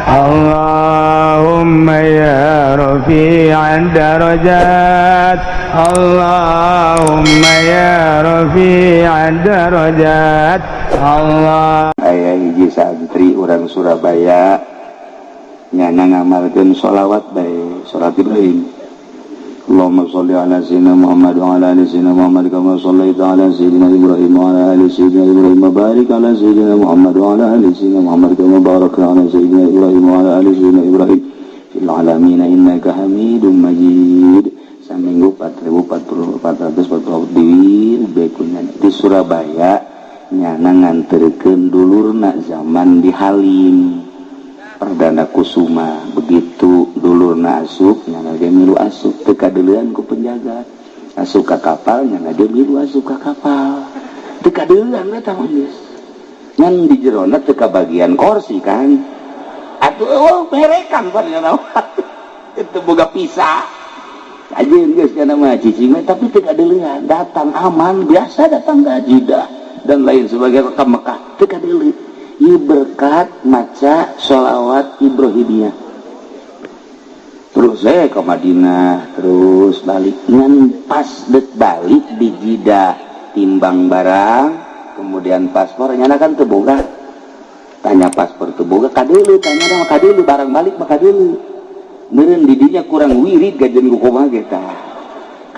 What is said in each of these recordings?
Allahumma ya rafi'ad darajat, Allahumma ya rafi'ad darajat. Allah. Aya hiji santri urang Surabaya nyana ngamalkeun sholawat bae, sholat Ibrahim. Allahumma sholli ala sayyidina Muhammad wa ala ali sayyidina Muhammad kama shallaita ala sayyidina Ibrahim wa ala ali sayyidina Ibrahim wa barik ala sayyidina Muhammad wa ala ali sayyidina Muhammad kama barakta ala sayyidina Ibrahim wa ala ali sayyidina Ibrahim fil alamin innaka Hamidum Majid. Saminggu 4440 diwir di Surabaya, nyana nganterkeun dulurna zaman di Halim Perdana Kusuma. Begitu dulurna asup, nyana ge milu asup, teu kadeulean ku penjaga. Asup ka kapal, nyana ge milu asup ka kapal, teu kadeulean eta mah geus. Ngan di jerona teu kabagian kursi kan atuh, oh berekan pan nyana itu boga pisah aja geus kana mah cicing, tapi teu kadeulean. Datang aman, biasa datang ke Jeddah dan lain sebagainya, ke Mekah teu kadeulean. Ieu berkat maca sholawat Ibrahimiyah. Terus saya ke Madinah, terus balik. Ngan pas dek balik di Jeddah timbang barang, kemudian paspor nyana kan teu boga. Tanya paspor teu boga, kadeuleu, tanya mah kadeuleu, barang balik mah kadeuleu. Meureun di dinya kurang wirid gajen ku kumaha ge tah.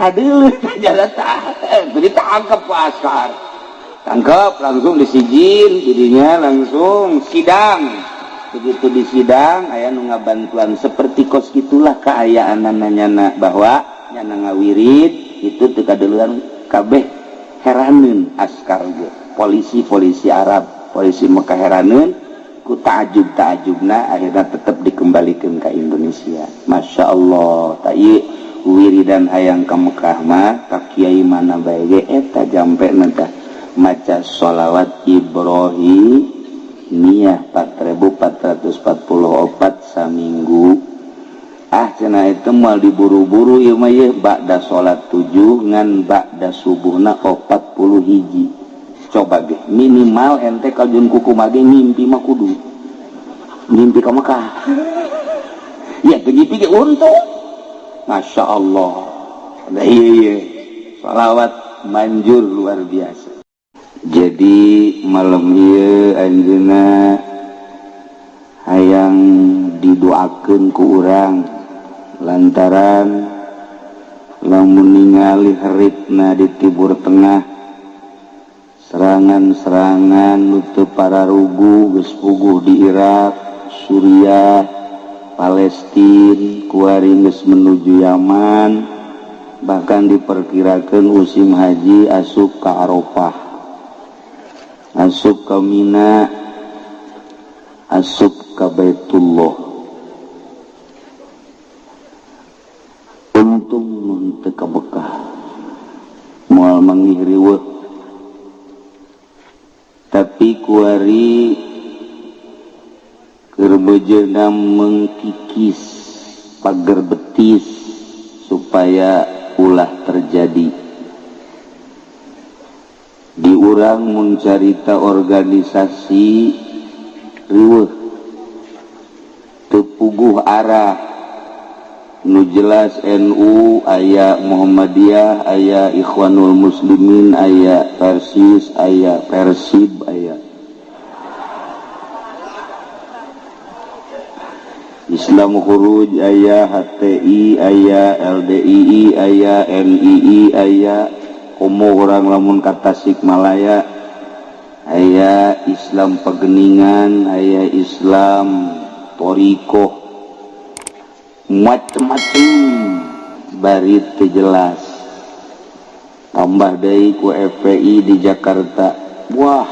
Kadeuleu tanya tah, jadi tangkap ku askar. Tangkap langsung disijil, jadinya langsung sidang. Begitu di sidang aya nu ngabantuan seperti kos gitulah kaayaan nyana bahwa nyana ngawirid itu teu kadeulean kabeh, heraneun askar ge, polisi-polisi Arab, polisi Mekah heraneun ku ta'ajub ta'ajubna. Akhirnya tetap dikembalikan ke Indonesia. Masya Allah. Tak ieu wiridan hayang ka Mekah mah ka kiai mana bae ge eta jampe tah maca sholawat Ibrahimiyah 4444 saminggu. Ah, cenah itu moal diburu-buru ieu mah, ieu ba'da salat 7 ngan ba'da subuhna 40 hiji. Coba ge minimal ente kajun kuku mage ngimpi mah kudu ngimpi ka Mekah ya, teu ngimpi ge untung. Masya Allah. Nah, iya, salawat manjur luar biasa. Jadi malam ieu anjeunna hayang didoakeun ku urang lantaran lamun ningali heritna di Timur Tengah, serangan-serangan nu teu pararugu geus puguh di Irak, Suriah, Palestina, kuari geus menuju Yaman, bahkan diperkirakan musim haji asup ke Arafah, asup ke Mina, asup ke Baitullah. Untung mun teu ka Mekah moal manggih riweuh, tapi kuari keur bejeuna mengkikis pagar betis supaya ulah terjadi. Di urang mencarita organisasi riweuh, teu puguh arah. Nu jelas NU aya, Muhammadiyah aya, Ikhwanul Muslimin aya, Persis aya, Persib aya, Islam Khuruj aya, HTI aya, LDII aya, NII aya. Komo urang lamun ka Tasikmalaya aya Islam Pegeningan, aya Islam Toriko, macem-macem bari teu jelas. Tambah deui ku FPI di Jakarta, wah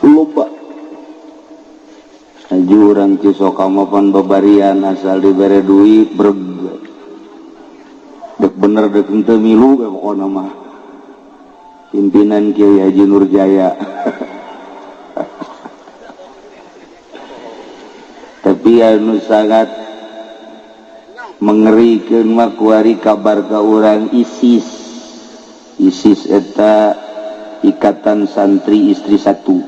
loba. Aju urang Cisokama pan babarian, asal dibere duit breg, dek bener dek henteu milu ge pokona mah pimpinan Kiai Haji Nurjaya. Tapi anu sangat mengerikan mah kuari kabar ka urang ISIS. ISIS eta Ikatan Santri Istri Satu.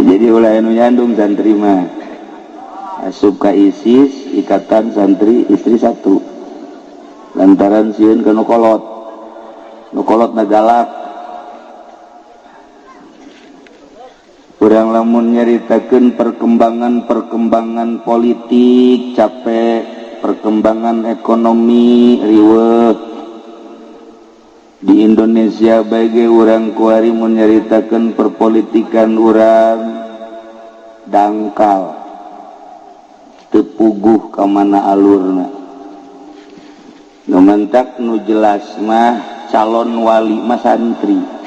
Jadi ulah anu nyandung santri mah asup ka ISIS, Ikatan Santri Istri Satu, lantaran sieun ka nu kolot, nu kolot na galak. Urang lamun nyaritakeun perkembangan-perkembangan politik capek, perkembangan ekonomi riweuh di Indonesia. Bagi urang kuari mun nyaritakeun perpolitikan, urang dangkal, teu puguh ka mana alurna. Nu mentak nu jelas mah calon wali mah santri.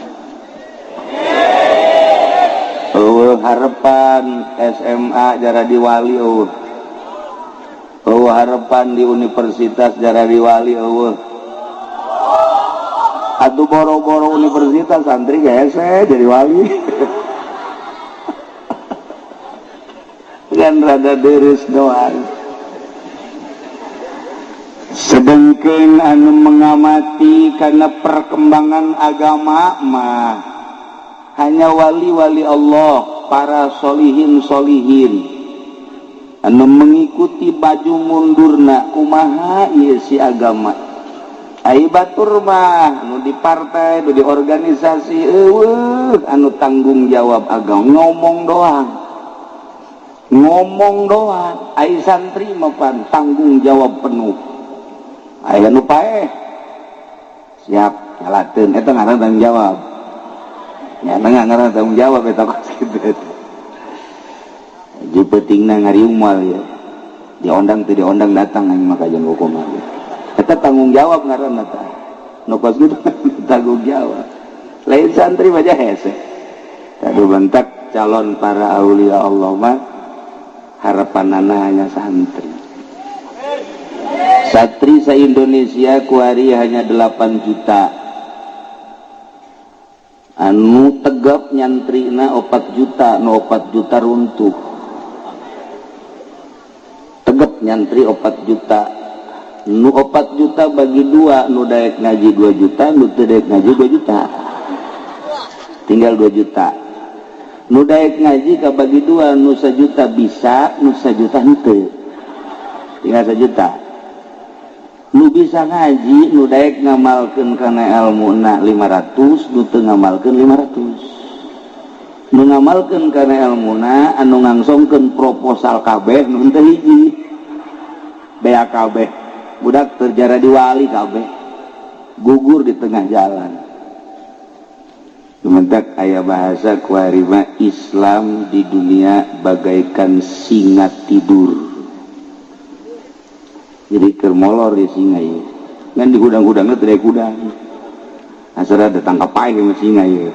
Eueuh harapan SMA jaradi wali, eueuh. Eueuh harapan di universitas jaradi wali, eueuh. Atuh boro-boro universitas, santri hese jadi wali kan, rada deres doang. Sedangkan anu mengamati karena perkembangan agama mah hanya wali-wali Allah, para solihin solihin anu mengikuti baju mundurna kumaha ieu si agama. Ai batur mah anu di partai, nu di organisasi, eueuh anu tanggung jawab agama, ngomong doang, ngomong doang. Ai santri mah pan tanggung jawab penuh. Aya nu paeh siap nyalakeun, eta ngaran tanggung jawab nya, ngaran tanggung jawab eta kos kitu. Ji pentingna ngariung moal ya diondang, teu diondang datang aing mah kajian hukum. Eta tanggung jawab ngaranna tah. Nu kos kitu tanggung jawab. Lain santri mah hese. Tadu bentak calon para aulia Allah mah harapanana hanya santri. Santri sa Indonesia kuari hanya 8 juta, anu tegap nyantrina 4 juta, nu 4 juta runtuh. Tegap nyantri 4 juta, nu 4 juta bagi dua, nu daek ngaji 2 juta, nu teu daek ngaji 2 juta, tinggal 2 juta. Nu daek ngaji kabagi dua, nu sajuta bisa, nu sajuta henteu, tinggal sajuta. Nu bisa ngaji, nu daek ngamalkeun kana ilmuna 500, nu teu ngamalkeun 500. Nu ngamalkeun kana ilmuna anu ngangsongkeun proposal kabeh, nu henteu hiji bea kabeh. Budak terjara di wali kabeh gugur di tengah jalan. Mentak aya bahasa kuarima, Islam di dunia bagaikan singa tidur. Jadi keur molor di singa ieu ngan di gudang-gudangna teu gudang, asal ada tangkap pae sama singa ieu.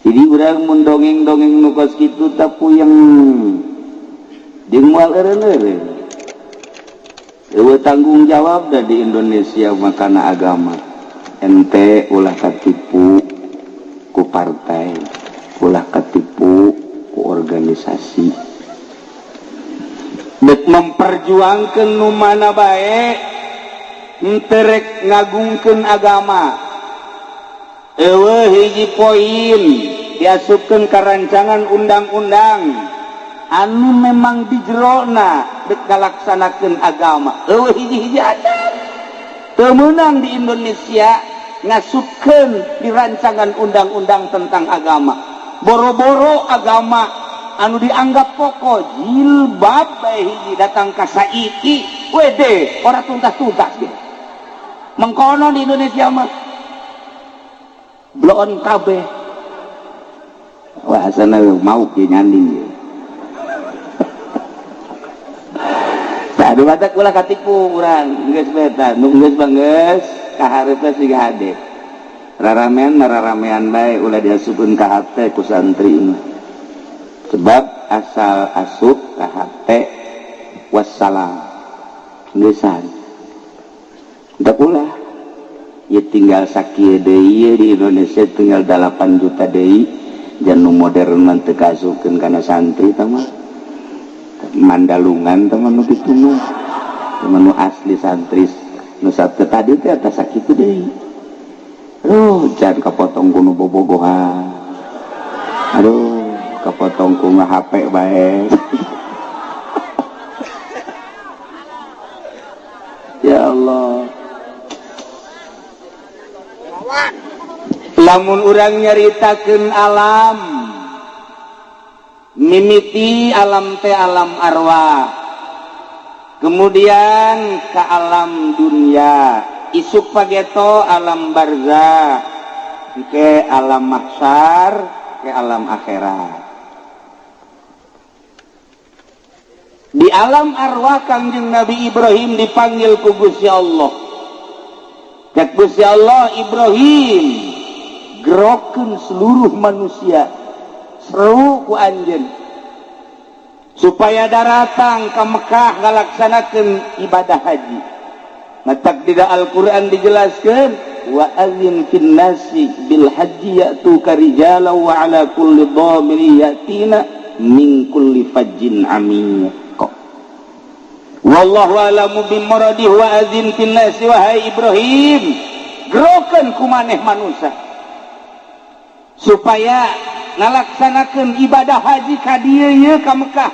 Jadi urang mun dongeng-dongeng nu kos kitu tah puyeng jeung moal eureun-eureun. Eueuh tanggung jawab da di Indonesia makana agama. Ente ulah katipu ku partai, ulah katipu ku organisasi. Dek memperjuangkan nu mana bae, henteu rek ngagungkeun agama. Eueuh hiji poin diasupkeun ka rancangan undang-undang anu memang di jerona dek ngalaksanakeun agama. Eueuh hiji-hiji acan. Teu meunang di Indonesia ngasupkeun di rancangan undang-undang tentang agama. Boro-boro agama anu dianggap pokok, jilbab bae hiji datang ka saiki wede ora tuntas-tuntas gitu. Mengkono di Indonesia mah bloon kabeh. Wah, asana mau ki nyanding ieu. Tah batak ulah katipu urang geus beta nu geus mah geus kaharepna siga hade. Raramean mah raramean bae, ulah diasupkeun ka hate ku santri mah. Sebab asal asup ka hate, wassalam, geusan. Teu ulah ya tinggal sakieu deui di Indonesia, tinggal 8 juta deui. Jan nu modern mah teu kaasupkeun kana santri tah mah. Mandalungan tah mah nu kitu mah. Mah nu asli santri nu tadi teh atas sakitu deui. Oh, jangan kepotong ku nu bobogohan. Aduh, kepotong ku HP bae. Ya Allah. Lamun urang nyaritakeun alam, mimiti alam teh alam arwah, kemudian ke alam dunia, isuk pageto alam barzah, ke alam mahsyar, ke alam akhirat. Di alam arwah Kangjeng Nabi Ibrahim dipanggil ku Gusti Allah. Cek Gusti Allah, Ibrahim, gerokeun seluruh manusia, seru ku anjeun supaya daratang ke Mekah ngalaksanakeun ibadah haji. Matak di Al-Qur'an dijelaskeun wa azin fin nasi bil haji ya'tuka rijala wa ala kulli dhamiri ya'tina min kulli fajjin amiq. Wallahu alamu bimuradihi wa azin fin nasi wahai Ibrahim, gerokeun ku maneh manusia supaya ngalaksanakeun ibadah haji ka dieu ieu ka Mekah.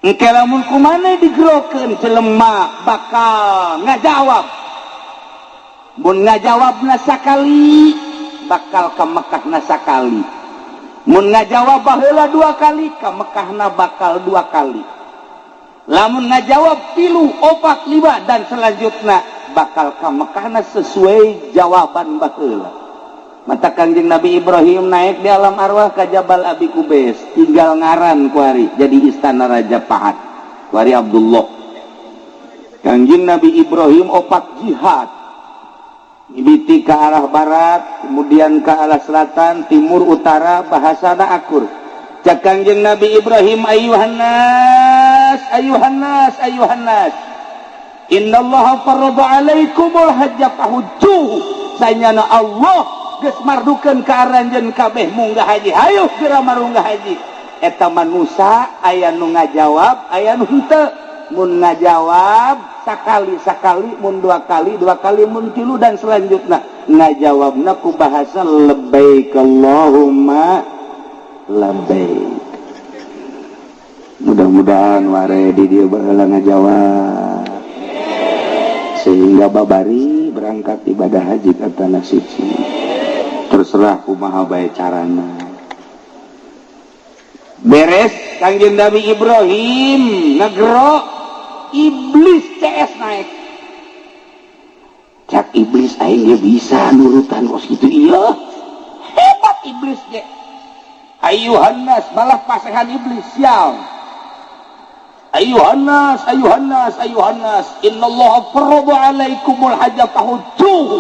Engke lamun ku maneh digerokeun jelema bakal ngajawab. Mun ngajawabna sakali bakal ka Mekahna sakali. Mun ngajawab baheula dua kali ka Mekahna bakal dua kali. Lamun ngajawab 3, 4, 5 dan selanjutnya bakal ka Mekahna sesuai jawaban baheula. Mata Kangjeng Nabi Ibrahim naik di alam arwah ke Jabal Abi Kubais, tinggal ngaran kuari jadi istana Raja Pahat, kuari Abdullah. Kangjeng Nabi Ibrahim opat jihad, mimiti ke arah barat, kemudian ke arah selatan, timur, utara, bahasana akur. Cak Kangjeng Nabi Ibrahim, ayuhan nas, ayuhan nas, ayuhan nas, innallaha farada alaikumul hajja fahujjuhu. Sanyana Allah geus mardukeun ka aranjeun kabeh munggah haji, hayu geura marunggah haji. Eta manusa aya nu ngajawab, aya nu henteu. Mun ngajawab sakali-sakali, mun dua kali, dua kali, mun tilu dan selanjutnya ngajawabna ku bahasa labbaik Allahumma labbaik. Mudah-mudahan ware di dieu baheula ngajawab sehingga babari berangkat ibadah haji ke tanah suci. Terserah kumaha bae carana. Beres Kangjeng Nabi Ibrahim ngegero, iblis CS naik. Cak iblis aing ge bisa nurutan kos kitu ieu. Hebat iblis ge. Ayuhan nas, malah pasehan iblis sial. Ayuhan nas, ayuhan nas, ayuhan nas, innallaha farada alaikumul hajja fahujjuhu.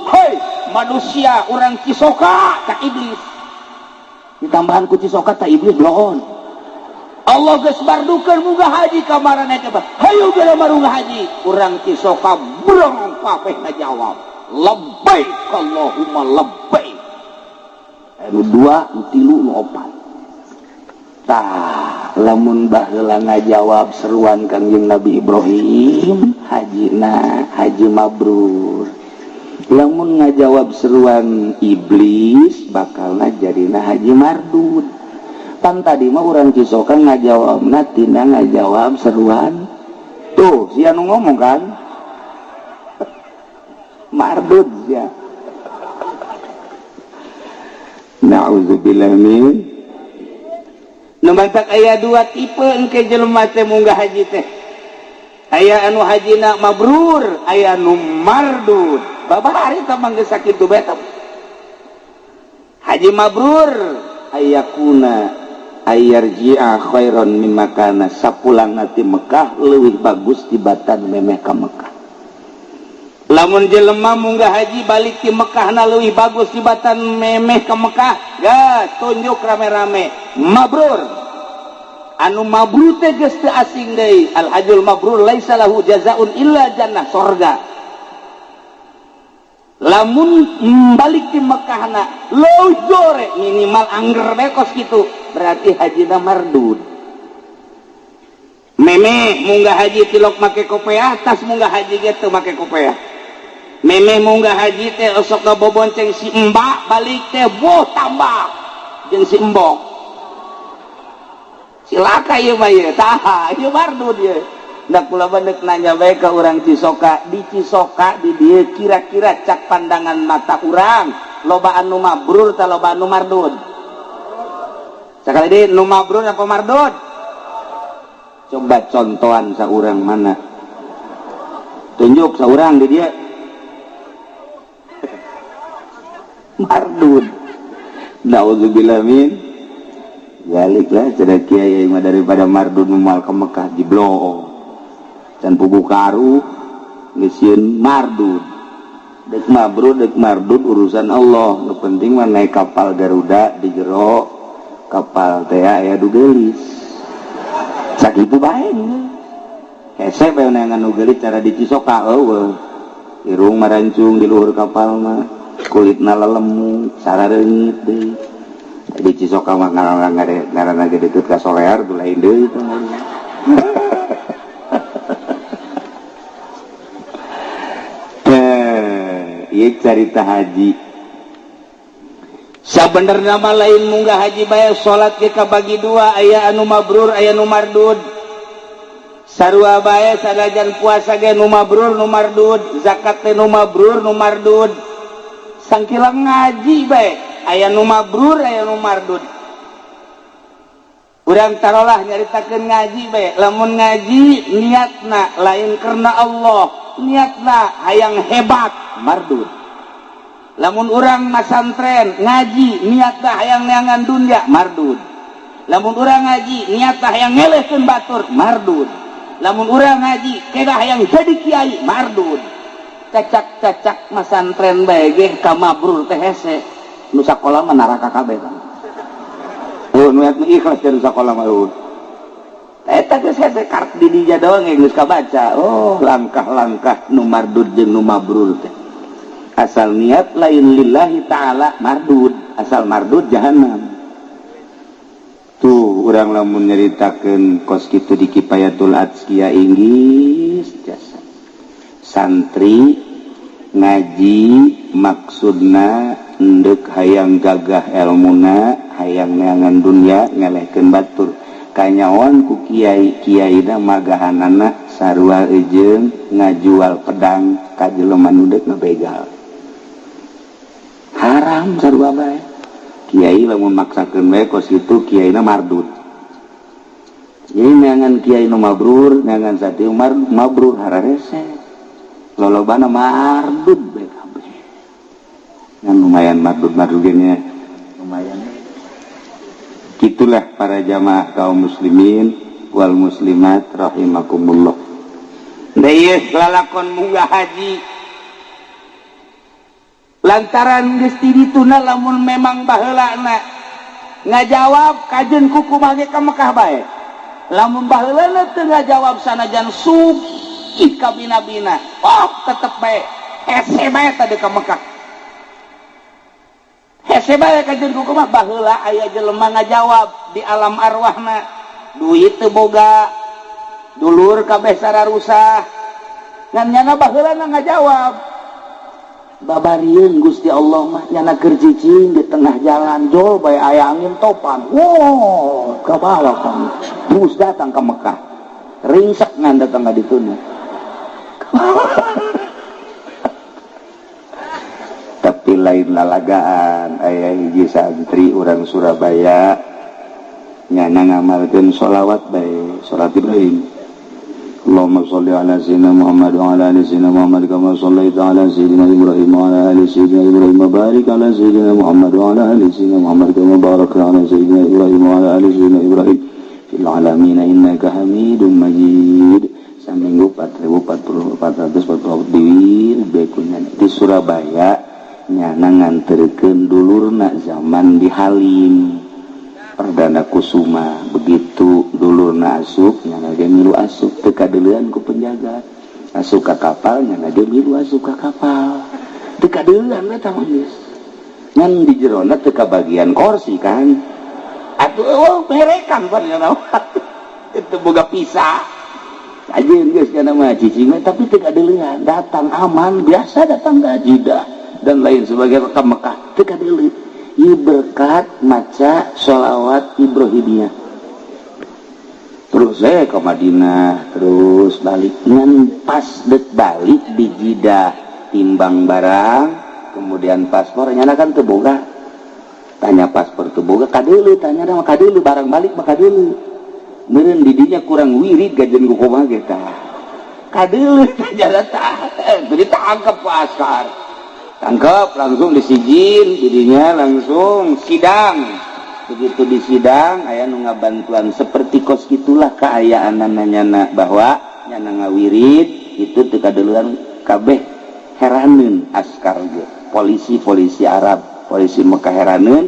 Hei manusia orang Cisoka, tak iblis. Ditambahan ku Cisoka tak iblis bloon. Allah geus mardukeun munggah haji ka maraneh teh. Hayu geura marunggah haji. Urang Cisoka brong kabeh ngajawab. Labbaik Allahumma labbaik. Anu 2, nu 3, nu 4. Tah, lamun baheula ngajawab seruan Kangjeng Nabi Ibrahim, hajina haji mabrur. Lamun ngajawab seruan iblis bakalna jadina haji mardud. Pan tadi mah urang Cisoka ngajawabna tina ngajawab seruan. Tuh, sia nu ngomong kan? Mardud sia. Na'udzubillah min. Nu mantak aya dua tipe engke jelema teh munggah haji teh. Aya anu hajina mabrur, aya anu mardud. Babari tah mangga sakitu bae teh. Haji mabrur ayakuna ayarji'a khairan mimma kana, sapulangna ti Mekah leuwih bagus tibatan memeh ka Mekah. Lamun jelema munggah haji balik ti Mekahna leuwih bagus tibatan memeh ka Mekah, gas tunjuk rame-rame mabrur. Anu mabrur teh geus teu asing deui. Al hajjul mabrur laisa lahu jazaun illa jannah, sorga. Lamun balik di Mekahna leuwih jore minimal angger bae kos kitu, berarti hajina mardud. Memeh munggah haji tilok make kopeah, tas munggah haji ge teu make kopeah. Memeh munggah haji teh osok ngabobonceng si mbak, balik teh boh tambah. jeung si embok. Cilaka ieu mah ieu, tah ieu mardud ieu. Nah, kula mah nanya bae ka urang Cisoka, di Cisoka di dieu kira-kira cak pandangan mata urang loba anu mabrur ta loba anu mardud? Sakali deui, nu mabrur apa mardud? Coba contohan saurang, mana? Tunjuk saurang di dieu. Mardud. Nauzubillah min zalik lah, cenah kiai mah, daripada mardud moal ke Mekah jiblo. Can puguh karu geus sieun mardud. Dek mabrur dek mardud urusan Allah. Nu penting mah naik kapal Garuda, di jero kapal teh aya nu geulis. Sakitu bae. Hese bae neangan nu geulis cara di Cisoka eueuh. Irung marancung di luhur kapal mah, kulitna lelemu, sarareungit deui. Di Cisoka mah ngaranna ge deukeut ka Solear, tuh lain deui teh. Ieu carita haji. Sabenerna mah lain munggah haji bae, salat ge kabagi dua, aya anu mabrur, aya nu mardud. Sarua bae sanajan puasa ge nu mabrur nu mardud, zakat teh nu mabrur nu mardud. Sangkilang ngaji bae aya nu mabrur, aya nu mardud. Urang tarolah nyaritakeun ngaji bae, lamun ngaji niatna lain karena Allah, niatna hayang hebat, mardud. Lamun urang masantren ngaji niatna hayang neangan dunya, mardud. Lamun urang ngaji niatna hayang ngelehkeun batur, mardud. Lamun urang ngaji kedah hayang jadi kiai, mardud. Cacak-cacak masantren bae ge ka mabrur teh hese. Nu sakola mah neraka kabeh kan. Oh, nu ikhlas dari sakola mah eueuh. Eta geus hese karep di dinya doang geus kabaca. Oh, langkah-langkah nu mardud jeung nu mabrur teh. Asal niat lain lillahi ta'ala mardud, asal mardud jahanam. Tuh urang lamun nyaritakeun kos kitu di Kifayatul Adzkiya Inggris jasa. Santri ngaji maksudna endek hayang gagah elmuna, hayang neangan dunia, ngelehkeun batur. Kanyawan ku kiai, kiaina magahanana sarua eujeung ngajual pedang ka jelema nu deuk ngabegal. Haram sarua bae. Kiai lamun maksakeun bae kos kitu kiaina mardud. Jadi neangan kiai nu mabrur, neangan santri mabrur hararese. Lolobana mardud bae kabeh. Ngan lumayan mardud-mardud ge lumayan. Gitulah para jamaah kaum muslimin wal muslimat rahimakumullah. Deui lalakon munggah haji. Lantaran geus ti dituna lamun memang baheulana ngajawab kajeun kukumaha ge ka Mekah bae. Lamun baheulana teu ngajawab sanajan sugih ka bina-bina, oh tetep bae hese bae tadi ka Mekah. Hese bae kajeun kukumaha baheula aya jelema ngajawab di alam arwahna, duit teu boga, dulur kabeh sararusah. Ngan nyana baheulana ngajawab. Babarieun Gusti Allah mah nyana keur cicing di tengah jalan jol bae aya angin topan. Wow, kabawa kan. Terus datang ke Mekah. Ringsek ngan datang ka dituna. Tapi lain lalagaan aya hiji santri urang Surabaya nyana ngamalkeun sholawat bae, salat Ibrahim. Allahumma sholli ala sayyidina Muhammad wa ala ali sayyidina Muhammad kama shallaita ala sayyidina Ibrahim wa ala ali sayyidina Ibrahim wa barik ala sayyidina Muhammad wa ala ali sayyidina Muhammad kama barakta ala sayyidina Ibrahim wa ala ali sayyidina Ibrahim fil alamin innaka Hamidum Majid. Saminggu 4444 diwir bekunya di Surabaya nyana nganterkeun dulurna zaman di Halim Perdana Kusuma. Begitu dulurna asup nyana ge milu asup, teu kadeulean ku penjaga. Asup ka kapal nyana ge milu asup ka kapal, teu kadeulean eta mah geus. Ngan di jerona teu kabagian kursi kan atuh, oh berekan pan nyana itu boga pisah ajeun geus kana mah cicing, tapi teu kadeulean, datang aman biasa, datang ka Jeddah dan lain sebagainya ke Mekah teu kadeulean. Ieu berkat maca sholawat Ibrahimiyah. Terus saya ke Madinah, terus balik, ngan pas dek balik di Jidah timbang barang, kemudian paspor nyana kan teu boga. Tanya paspor teu boga, kadeuleu, tanya mah kadeuleu, barang balik mah kadeuleu. Meureun di dinya kurang wirid gajen ku kumaha ge tah. Kadeuleu tanya tah, ditangkap ku askar. Tangkap, langsung disijil, didinya langsung sidang. Begitu di sidang aya nu ngabantuan, seperti kos gitulah kaayaan nyana bahwa nyana ngawirid itu teu kadeuleuan kabeh, heraneun askar ge, polisi-polisi Arab, polisi Mekah heraneun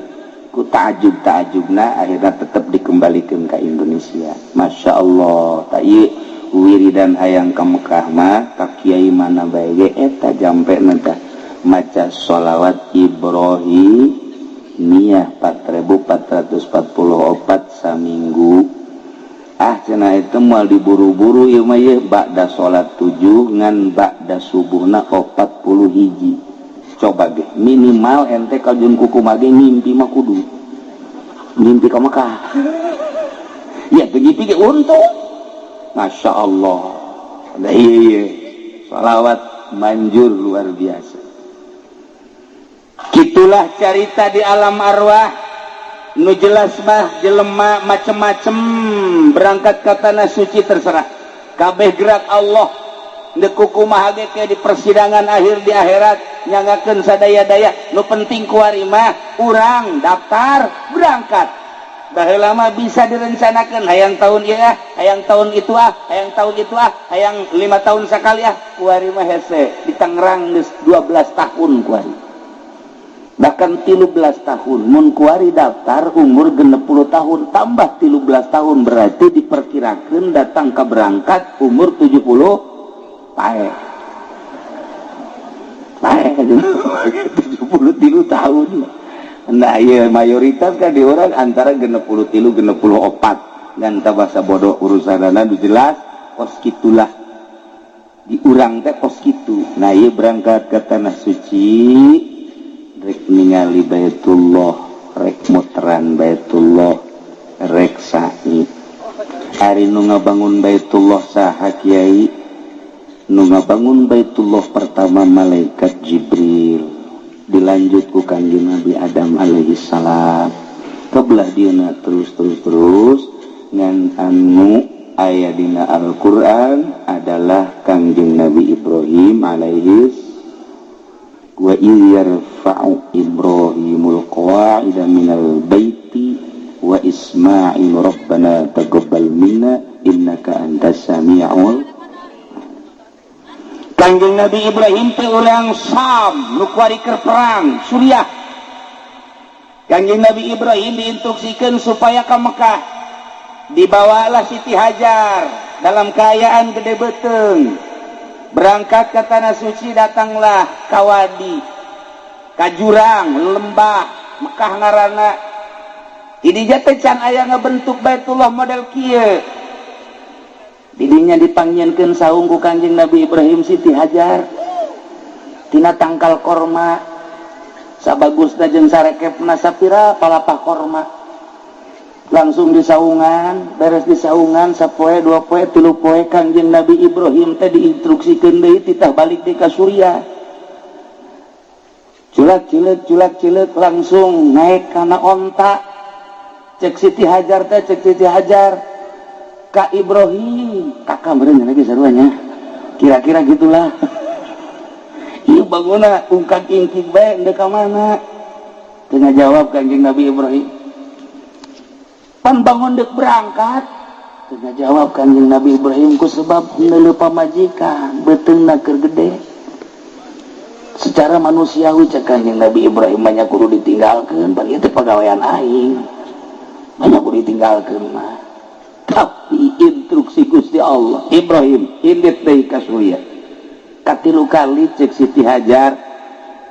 ku ta'ajub ta'ajubna. Akhirnya tetap dikembalikan ke Indonesia. Masya Allah, tak ieu wiridan hayang ka Mekah mah ka kiai mana bae ge eta jampe tah maca sholawat Ibrahimiyah 4444 saminggu. Ah, cenah itu moal diburu-buru ieu mah, ieu ba'da salat 7 ngan ba'da subuhna 40 hiji. Coba ge minimal ente kajeun kuku mage ngimpi mah kudu ngimpi ka Mekah ya, teu ngimpi ge untung. Masya Allah. Nah, iya, salawat manjur luar biasa. Gitulah carita di alam arwah. Nu jelas mah jelema macem-macem berangkat ke tanah suci, terserah kabeh gerak Allah. Ndek kumaha ge ke di persidangan akhir di akhirat nyangakeun sadaya-daya. Nu penting kuari mah urang daftar berangkat. Baheula mah bisa direncanakan, hayang tahun ieu ah, hayang tahun itu ah, hayang tahun itu ah, hayang 5 tahun sekali ah. Kuari mah hese. Di Tangerang geus 12 tahun kuari, bahkan 13 tahun. Mun kuari daftar umur 60 tahun, tambah 13 tahun, berarti diperkirakan datang ke berangkat umur 70. Paeh paeh 73 tahun. Nah iya, mayoritas kan di orang antara 63 64 dan tak bahasa bodoh urusan jelas kos gitulah di urang teh kos gitu. Nah iya, berangkat ke tanah suci rek ningali Baitullah, rek muteran Baitullah, rek sa'i. Ari nu ngabangun Baitullah saha, Kiai? Nu ngabangun Baitullah pertama malaikat Jibril, dilanjut ku Kanjeng Nabi Adam alaihi salam, kebelah dieuna terus terus terus, ngan anu aya dina Al-Qur'an adalah Kangjeng Nabi Ibrahim alaihi. Wa idh yarfa'u Ibrahimul qawa'ida minal baiti wa Ismail rabbana taqabbal minna innaka antas samiul. Kangjeng Nabi Ibrahim teh urang Sam, nu kuari keur perang Suriah. Kangjeng Nabi Ibrahim diinstruksikan supaya ke Mekah. Dibawalah Siti Hajar dalam keadaan gede beteng, berangkat ke tanah suci. Datanglah kawadi, ka jurang lembah Mekah ngaranna. Ini jatuh can aya ngebentuk Baitullah model kieu. Didinya dipanggilkan saung ku Kanjeng Nabi Ibrahim Siti Hajar tina tangkal korma, sabagusna jeung sarekepna sapira palapah korma, langsung di saungan. Beres di saungan sapoe, 2 poe, 3 poe, Kangjeng Nabi Ibrahim teh diinstruksikeun deui, titah balik di ka Suriah. Culak cileuk culak cileuk, langsung naik kana onta. Cek Siti Hajar teh, cek Siti Hajar ka Ibrahim, kakak meureun lagi saruanya, kira-kira gitulah. Ieu bangunna ungkak ingkik bae, ndek ka mana? Teu ngajawab Kanjeng Nabi Ibrahim. Pan bangun dek berangkat, teu ngajawab Kanjeng Nabi Ibrahim, ku sebab neuleuh pamajikan beuteungna keur gede. Secara manusiawi, cek Kanjeng Nabi Ibrahim, banyak kudu ditinggalkeun, pan ieu teh pagawean aing, banyak kudu ditinggalkeun mah. Tapi instruksi Gusti Allah, Ibrahim indit deui ka Suriah katilu kali. Cek Siti Hajar,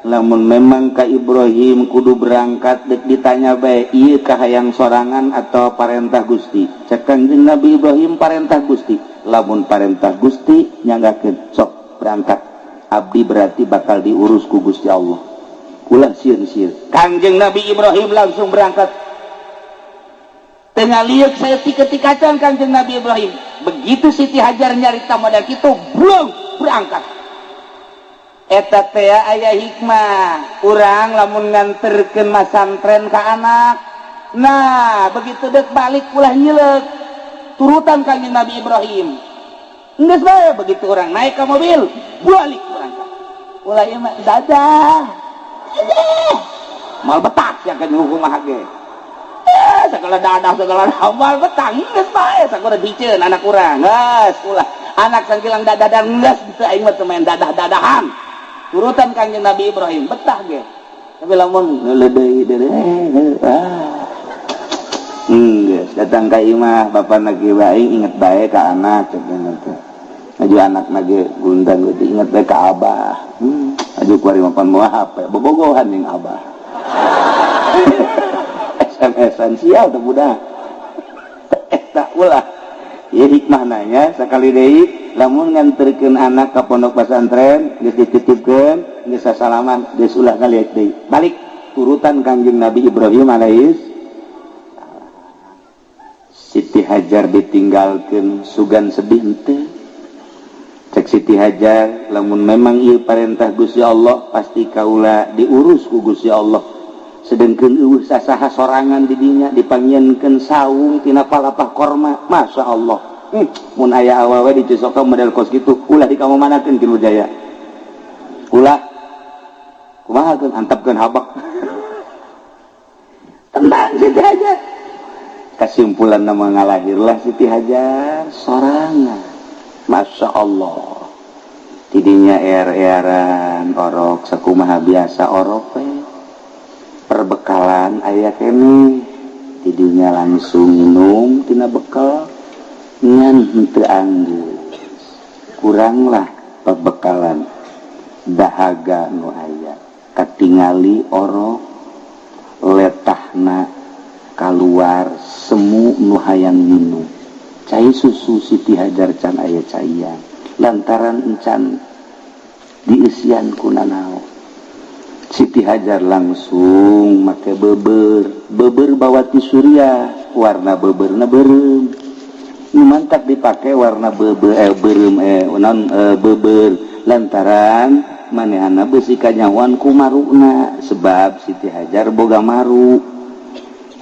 lamun memang ka Ibrahim kudu berangkat, dek ditanya bae, ieu kahayang sorangan atau parentah Gusti? Cek Kanjeng Nabi Ibrahim, parentah Gusti. Lamun parentah Gusti nyanggakeun, sok berangkat, abdi berarti bakal diurus ku Gusti Allah. Ulah sieun-sieun. Kangjeng Nabi Ibrahim langsung berangkat. Tengah liuk saya ketika can Kangjeng Nabi Ibrahim. Begitu Siti Hajar nyarita modal kitu, belum berangkat. Eta teh aya hikmah. Urang lamun nganterkeun masantren ka anak. Nah, begitu dek balik ulah nyilek. Turutan Kangjeng Nabi Ibrahim. Geus bae begitu orang naik ke mobil, balik berangkat. Ulah ieu mah dadah. Dadah. Mal betah ya kan hukum mah ge. Segala dadah segala moal betah geus bae sakuda diceun anak urang. Geus ulah anak sangkilang dadah geus teu aing mah teu main dadah-dadahan. Turutan Kangjeng Nabi Ibrahim betah ge. Tapi lamun ngeuleudeuy deui ah. Geus datang ka imah bapak lagi bae inget bae ka anak cek teh. Aju anak lagi gundang gitu inget bae ka abah. Aju kuari mapan moal HP bobogohan jeung abah. SMS-an sial teh budak. Eta ulah. Ieu hikmah nanya sakali deui lamun nganterkeun anak ka pondok pesantren geus dititipkeun geus sasalaman geus ulah ngaliat deui. Balik turutan Kangjeng Nabi Ibrahim alaihis. Siti Hajar ditinggalkeun sugan sedih henteu. Cek Siti Hajar lamun memang ieu parentah Gusti Allah pasti kaula diurus ku Gusti Allah. Sedengkeun eueuh sasaha sorangan di dinya dipanggieunkeun saung tina palapah korma. Masya Allah. Mun aya awewe di Cisoka model kos kitu ulah dikamamanakeun ki Jaya. Ulah kumaha keun antepkeun habak. Tenang Siti Hajar. Kesimpulan nama ngalahirlah Siti Hajar sorangan. Masya Allah. Tidinya er-eran orok sakumaha biasa orok we. Perbekalan aya keneh. Tidinya langsung minum tina bekal ngan henteu anggeus. Kuranglah perbekalan dahaga nu aya. Katingali orok letahna kaluar semu nu hayang minum. Cai susu Siti Hajar can aya caian lantaran encan dieusian ku nanaon. Siti Hajar langsung make beber, beber bawa ti Suriah, warna beberna beureum. Nu mantap dipake warna beber beureum non beber lantaran manehana beusi kanyahoan ku maruna sebab Siti Hajar boga maru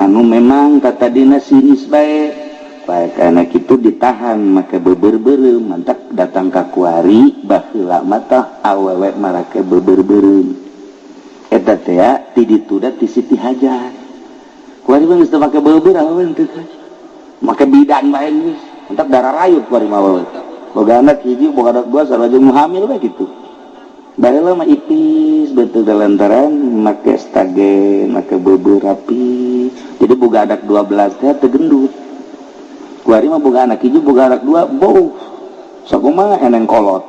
anu memang katadina sinis bae. Baik anak itu ditahan make beber beureum mantap datang ka kuari baheula mah awewe marake beber beureum. Eta teh ti ditu da ti Siti Hajar. Kuari mah geus teu make beber awewe teu make bidan bae geus. Mantap darah rayut kuari mah awewe. Boga anak hiji boga anak dua sarua jeung hamil bae kitu. Baheula mah ipis betul lantaran make stagen make beber rapi. Jadi boga anak 12 teh teu gendut. Kuari mah boga anak hiji boga anak dua bau sakumaha eneng kolot.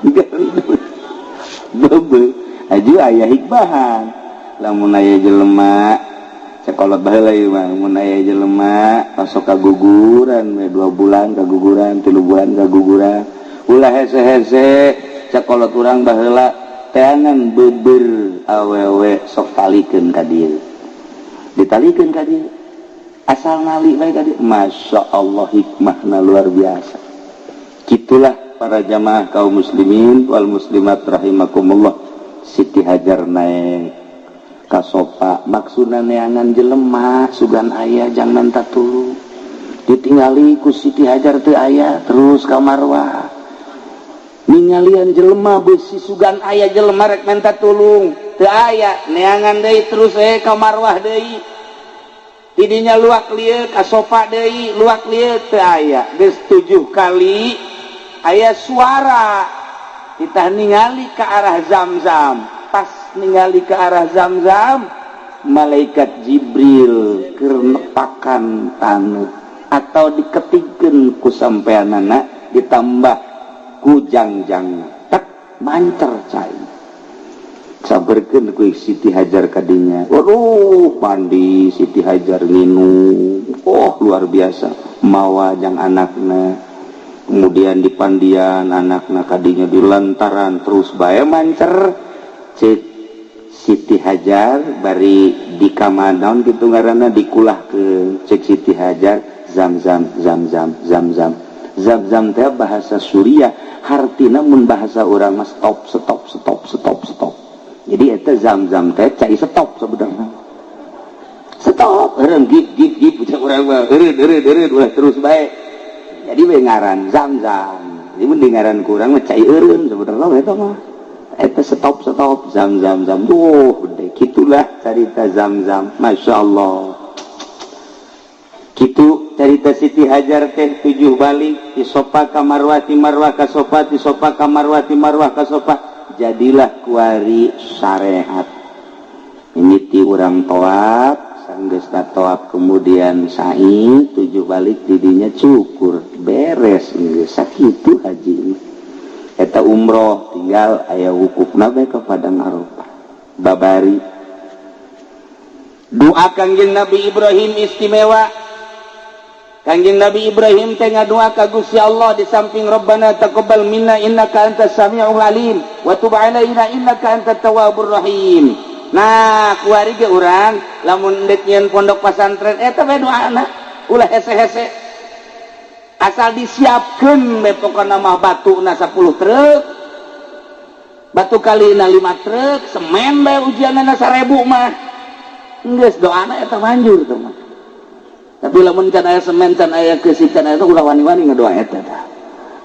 Gendut. Bebe aju aya hikmahan. Lamun aya jelema sakolot baheula ieu mah mun aya jelema osok kaguguran we 2 bulan kaguguran 3 bulan kaguguran ulah hese-hese sakolot urang baheula teangan beber awewe sok talikeun ka dieu. Ditalikeun ka dieu asal nali bae ka dieu. Masya Allah hikmahna luar biasa. Kitulah para jamaah kaum muslimin wal muslimat rahimakumullah. Siti Hajar naik ka sopa maksudna neangan jelema sugan aya jang menta tulung. Ditingali ku Siti Hajar teu aya terus ka Marwah. Ningalian jelema beusi sugan aya jelema rek menta tulung teu aya neangan deui terus ka Marwah deui. Tidinya luak lieuk ka sopa deui luak lieuk teu aya. Geus 7 kali aya suara kita ningali ke arah Zam-Zam. Pas ningali ke arah Zam-Zam malaikat Jibril keur nepakan taneuh atau diketikkeun ku sampeanana ditambah ku jangjang tak mancer cai. Saberkeun ku Siti Hajar kadinya. Waduh mandi Siti Hajar nginum. Oh luar biasa mawa jang anakna. Kemudian di Pandian anakna kadinya di lantaran terus bae mancer cek Siti Hajar bari di kamanaon kitu ngaranna dikulahkeun cek Siti Hajar zam-zam zam-zam zam-zam zam-zam teh bahasa Suriah hartina mun bahasa urang mah stop stop stop stop stop. Jadi eta zam-zam teh cai stop sebenarnya. Stop eureun gip gip gip cek urang mah eureun eureun eureun ulah terus bae. Jadi we ngaran zam-zam. Jadi mun di ngaran kurang mah cai eureun sebenarnya eta mah. Eta stop stop zam-zam zam. Duh, gede kitulah carita zam-zam. Masya Allah. Kitu carita Siti Hajar teh 7 balik ti Sofa ka Marwah, ti Marwah ka Sofa, ti Sofa ka Marwah, ti Marwah ka Sofa. Jadilah kuari syariat. Ini ti urang toab, sanggeusna toab kemudian sa'i 7 balik didinya cukur beres geus sakitu haji. Eta umroh tinggal aya wukufna bae ka Padang Arafah. Babari doa Kangjeng Nabi Ibrahim istimewa. Kangjeng Nabi Ibrahim teh ngadua ka Gusti Allah di samping Rabbana taqabbal minna innaka antas samiul alim wa tub alaina innaka antat tawwabur rahim. Nah, kuari ge urang lamun deuk nyieun pondok pasantren eta bae doana ulah hese-hese. Asal disiapkeun bae pokona mah batuna 10 truk. Batu kalina 5 truk, semen bae ujianna 1000 mah. Geus doana eta manjur teh mah. Tapi lamun can aya semen, can aya keusik, can aya ulah wani-wani ngadoa eta tah.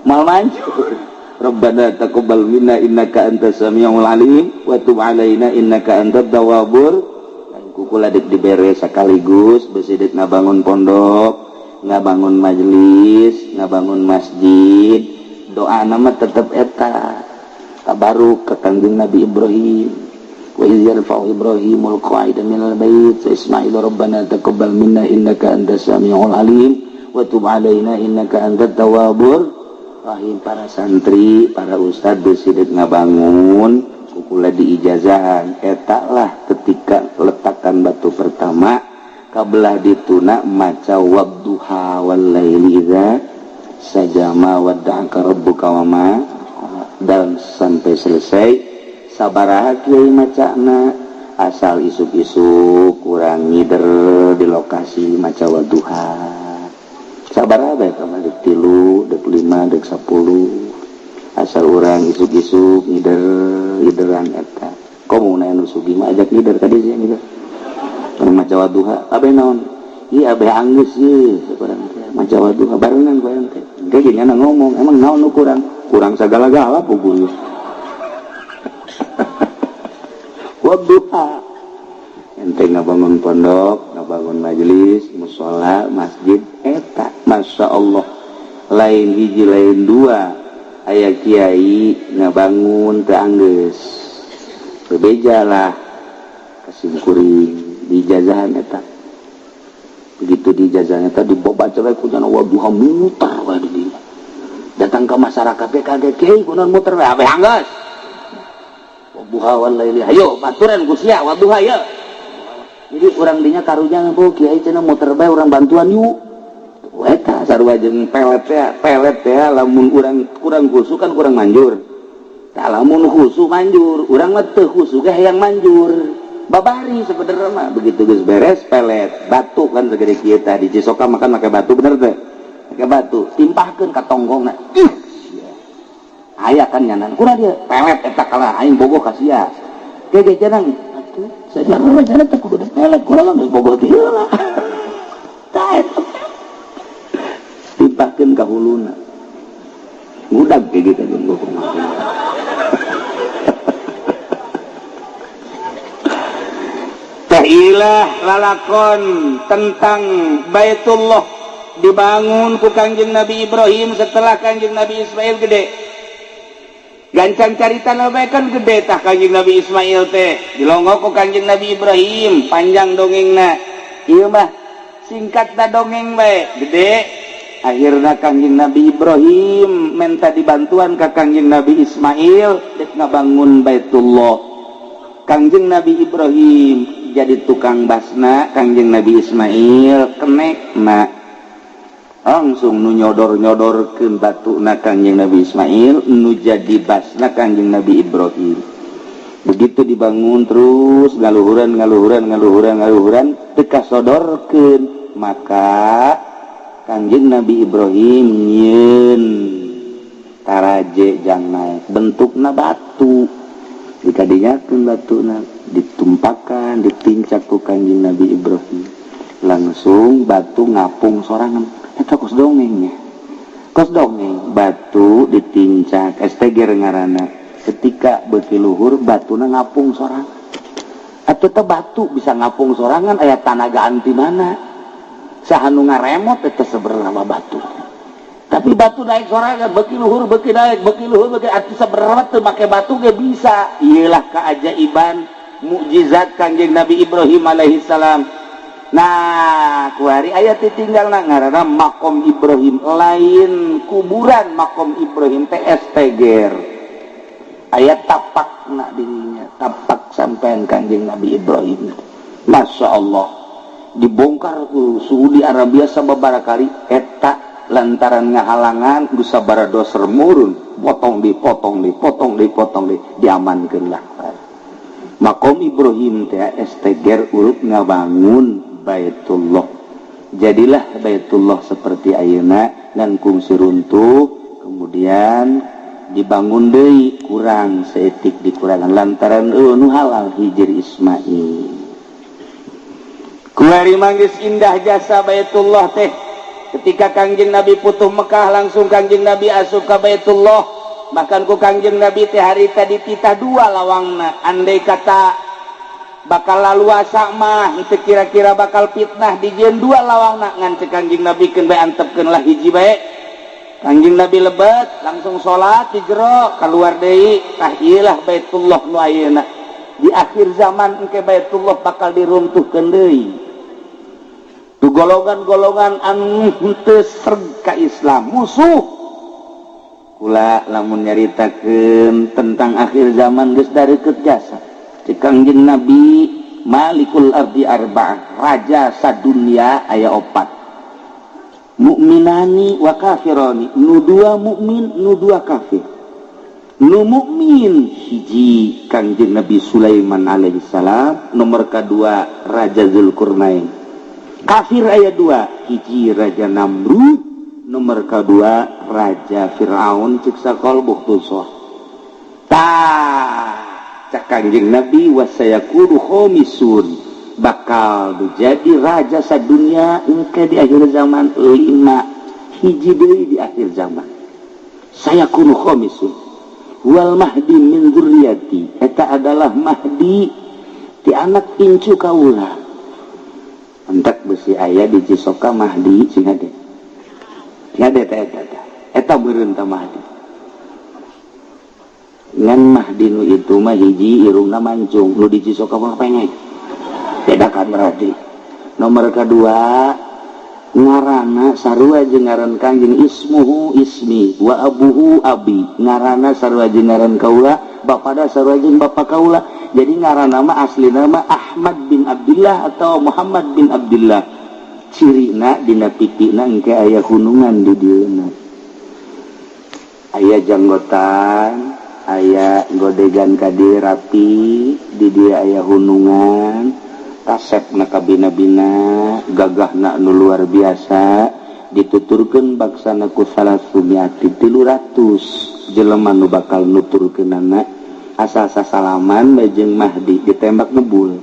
Mal manjur. Rabbana taqabbal minna innaka antas samiul alim wa tub alaina innaka antat tawwabur. Kukula dek dibere sekaligus besi dek ngabangun pondok, ngabangun majelis, ngabangun masjid. Doa nama tetep eta. Tabaruk ke Kangjeng Nabi Ibrahim. Wa iz yarfa'u Ibrahimul qa'ida minal bait wa Ismail rabbana taqabbal minna innaka antas samiul alim wa tub alaina innaka antat tawwabur rahim. Para santri, para ustad besi dek ngabangun kukula diijazahan eta lah ketika letakan batu pertama kabelah dituna maca wadduha wal laili idza sajama wadda'aka rabbuka wama dan sampai selesai. Sabaraha kiai macana asal isuk-isuk kurang ngider di lokasi maca wadduha sabaraha bae kamar dek 3 dek 5 dek 10 asal urang isuk-isuk ngider ngideran eta komo na anu sugih mah ajak ngider tadi sih ngider kana maca wadduha abe naon ieu abe anggeus ieu sakurang teh maca wadduha barengan ku ente engke ge nyana ngomong emang naon nu kurang kurang sagala-gala puguh wadduha ente ngabangun pondok ngabangun majelis musola masjid eta Masya Allah lain hiji lain dua aya kiai ngabangun teu anggeus bebeja lah kasimkuring diijazahan eta begitu diijazahan eta dibaca bae ku jana wadduha muter wae di dinya datang ke masyarakat ge kaget kiai kunaon muter wae abeh anggeus wadduha wal laili hayo baturan ku sia wadduha ye. Jadi urang dinya karunya bu kiai cenah muter bae urang bantuan yuk eta sarua jeung pelet teh lamun urang kurang khusyuk kan kurang manjur tah lamun khusyuk manjur urang mah teu khusyuk ge hayang manjur babari sebenarnya mah begitu geus beres pelet batu kan segede kieu tah di Cisoka makan make batu bener teh make batu timpahkeun ka tonggongna ih aya kan nyanan kurang dia pelet eta kalah aing bogoh ka sia ge ge cenah atuh sajarah cenah teh kudu pelet kurang geus bogoh kieu lah tah eta timpahkeun ka huluna ngudag ge gitu jeung bogoh Ilah lalakon tentang Baitullah dibangun ku Kangjeng Nabi Ibrahim setelah Kangjeng Nabi Ismail gede. Gancang carita bae kan gede tah Kangjeng Nabi Ismail teh dilongok ku Kangjeng Nabi Ibrahim panjang dongengna. Ieu mah singkatna dongeng bae gede. Akhirna Kangjeng Nabi Ibrahim minta dibantuan ka Kangjeng Nabi Ismail dek ngabangun Baitullah. Kangjeng Nabi Ibrahim jadi tukang basna, Kangjeng Nabi Ismail kenekna. Langsung nu nyodor-nyodorkeun batuna Kangjeng Nabi Ismail, nu jadi basna Kangjeng Nabi Ibrahim. Begitu dibangun terus ngaluhuran, ngaluhuran, ngaluhuran, ngaluhuran, teu kasodorkeun, maka Kangjeng Nabi Ibrahim nyieun taraje jang naek, bentukna batu. Dikadinyakeun batuna, ditumpakan, ditincak ku Kangjeng Nabi Ibrahim, langsung batu ngapung sorangan. Eta kos dongengnya, kos dongeng. Batu ditincak, STG ngaranna. Ketika beuki luhur, batuna ngapung sorangan. Atau teh batu bisa ngapung sorangan, aya tanagaan ti mana? Saha nu ngaremot eta sebenarnya batu? Tapi batu naik sorangan, beuki luhur beuki naik, beuki luhur beuki atuh. Sebenarnya teu make batu ge bisa. Iyalah keajaiban mukjizat Kanjeng Nabi Ibrahim alaihi salam. Nah, kuari aya tinggal ngaranna makom Ibrahim, lain kuburan. Makom Ibrahim teh STG, aya tapak nak dirinya, tapak sampean Kanjeng Nabi Ibrahim. Masya Allah, dibongkar ku Saudi Arabia sababaraha kali eta lantaran ngahalangan sabaraha doser murun, potong, dipotong, dipotong, dipotong, di diamankeun lah. Makom Ibrahim teh STG urut ngabangun Baitullah. Jadilah Baitullah seperti ayeuna dan kungsi runtuh, kemudian dibangun deui, kurang saeutik, dikurangan lantaran nu halal Hijir Ismail. Kuari manggis indah jasa Baitullah teh. Ketika Kangjeng Nabi putuh Mekah, langsung Kangjeng Nabi asup ka Baitullah. Bahkan ku Kangjeng Nabi teh harita dititah dua lawangna. Andai kata bakal laluasa mah itu kira-kira bakal fitnah, dijieun dua lawangna. Ngan cek Kangjeng Nabi, keun bae, antepkeun lah hiji bae. Kangjeng Nabi lebet, langsung salat di jero, keluar deui. Tah, ieulah Baitullah nu ayeuna. Di akhir zaman engke Baitullah bakal diruntuhkeun deui. Tu golongan-golongan anu henteu sreg ka Islam, musuh kula. Lamun nyaritakeun tentang akhir zaman geus dareukeut jasa. Cek Kangjeng Nabi, malikul ardi arba'ah, raja sadunia aya opat, mukminani wa kafirani, nu dua mukmin, nu dua kafir. Nu mukmin hiji Kangjeng Nabi Sulaiman alaihi salam, nomor kedua Raja Zulkarnain. Kafir aya dua, hiji Raja Namrud, nomor kedua Raja Fir'aun, cek sakol Bukhtusor. Tah, cek Kangjeng Nabi, wasayakunu khomisun, bakal jadi raja sadunia engke di akhir zaman lima, hiji deui di akhir zaman. Sayakunu khomisun wal mahdi min dzurriyyati, eta adalah mahdi ti anak incu kaula. Entak besi aya di Cisoka mahdi, sing hade, sing hade. Eta eta eta meureun ta mahdi. Ngan mahdi nu itu mah hiji irungna mancung, nu di Cisoka mah pengek, beda kan berarti. Nomor kedua, ngarana sarua jeung ngaran Kangjeng, ismuhu ismi wa abuhu abi, ngarana sarua jeung ngaran kaula, bapada sarua jeung bapa kaula. Jadi ngaran nama asli nama Ahmad bin Abdullah atau Muhammad bin Abdullah. Cirina dina pipina engke aya hunungan, di dieuna aya janggotan, aya godegan ka rapi, di dia aya hunungan, kasep na kabina-bina, gagah na nu luar biasa. Dituturkeun baksana ku salasumiati, 300 jelema nu bakal nuturkeunana, asal sasalaman bae jeung Mahdi ditembak ngebul.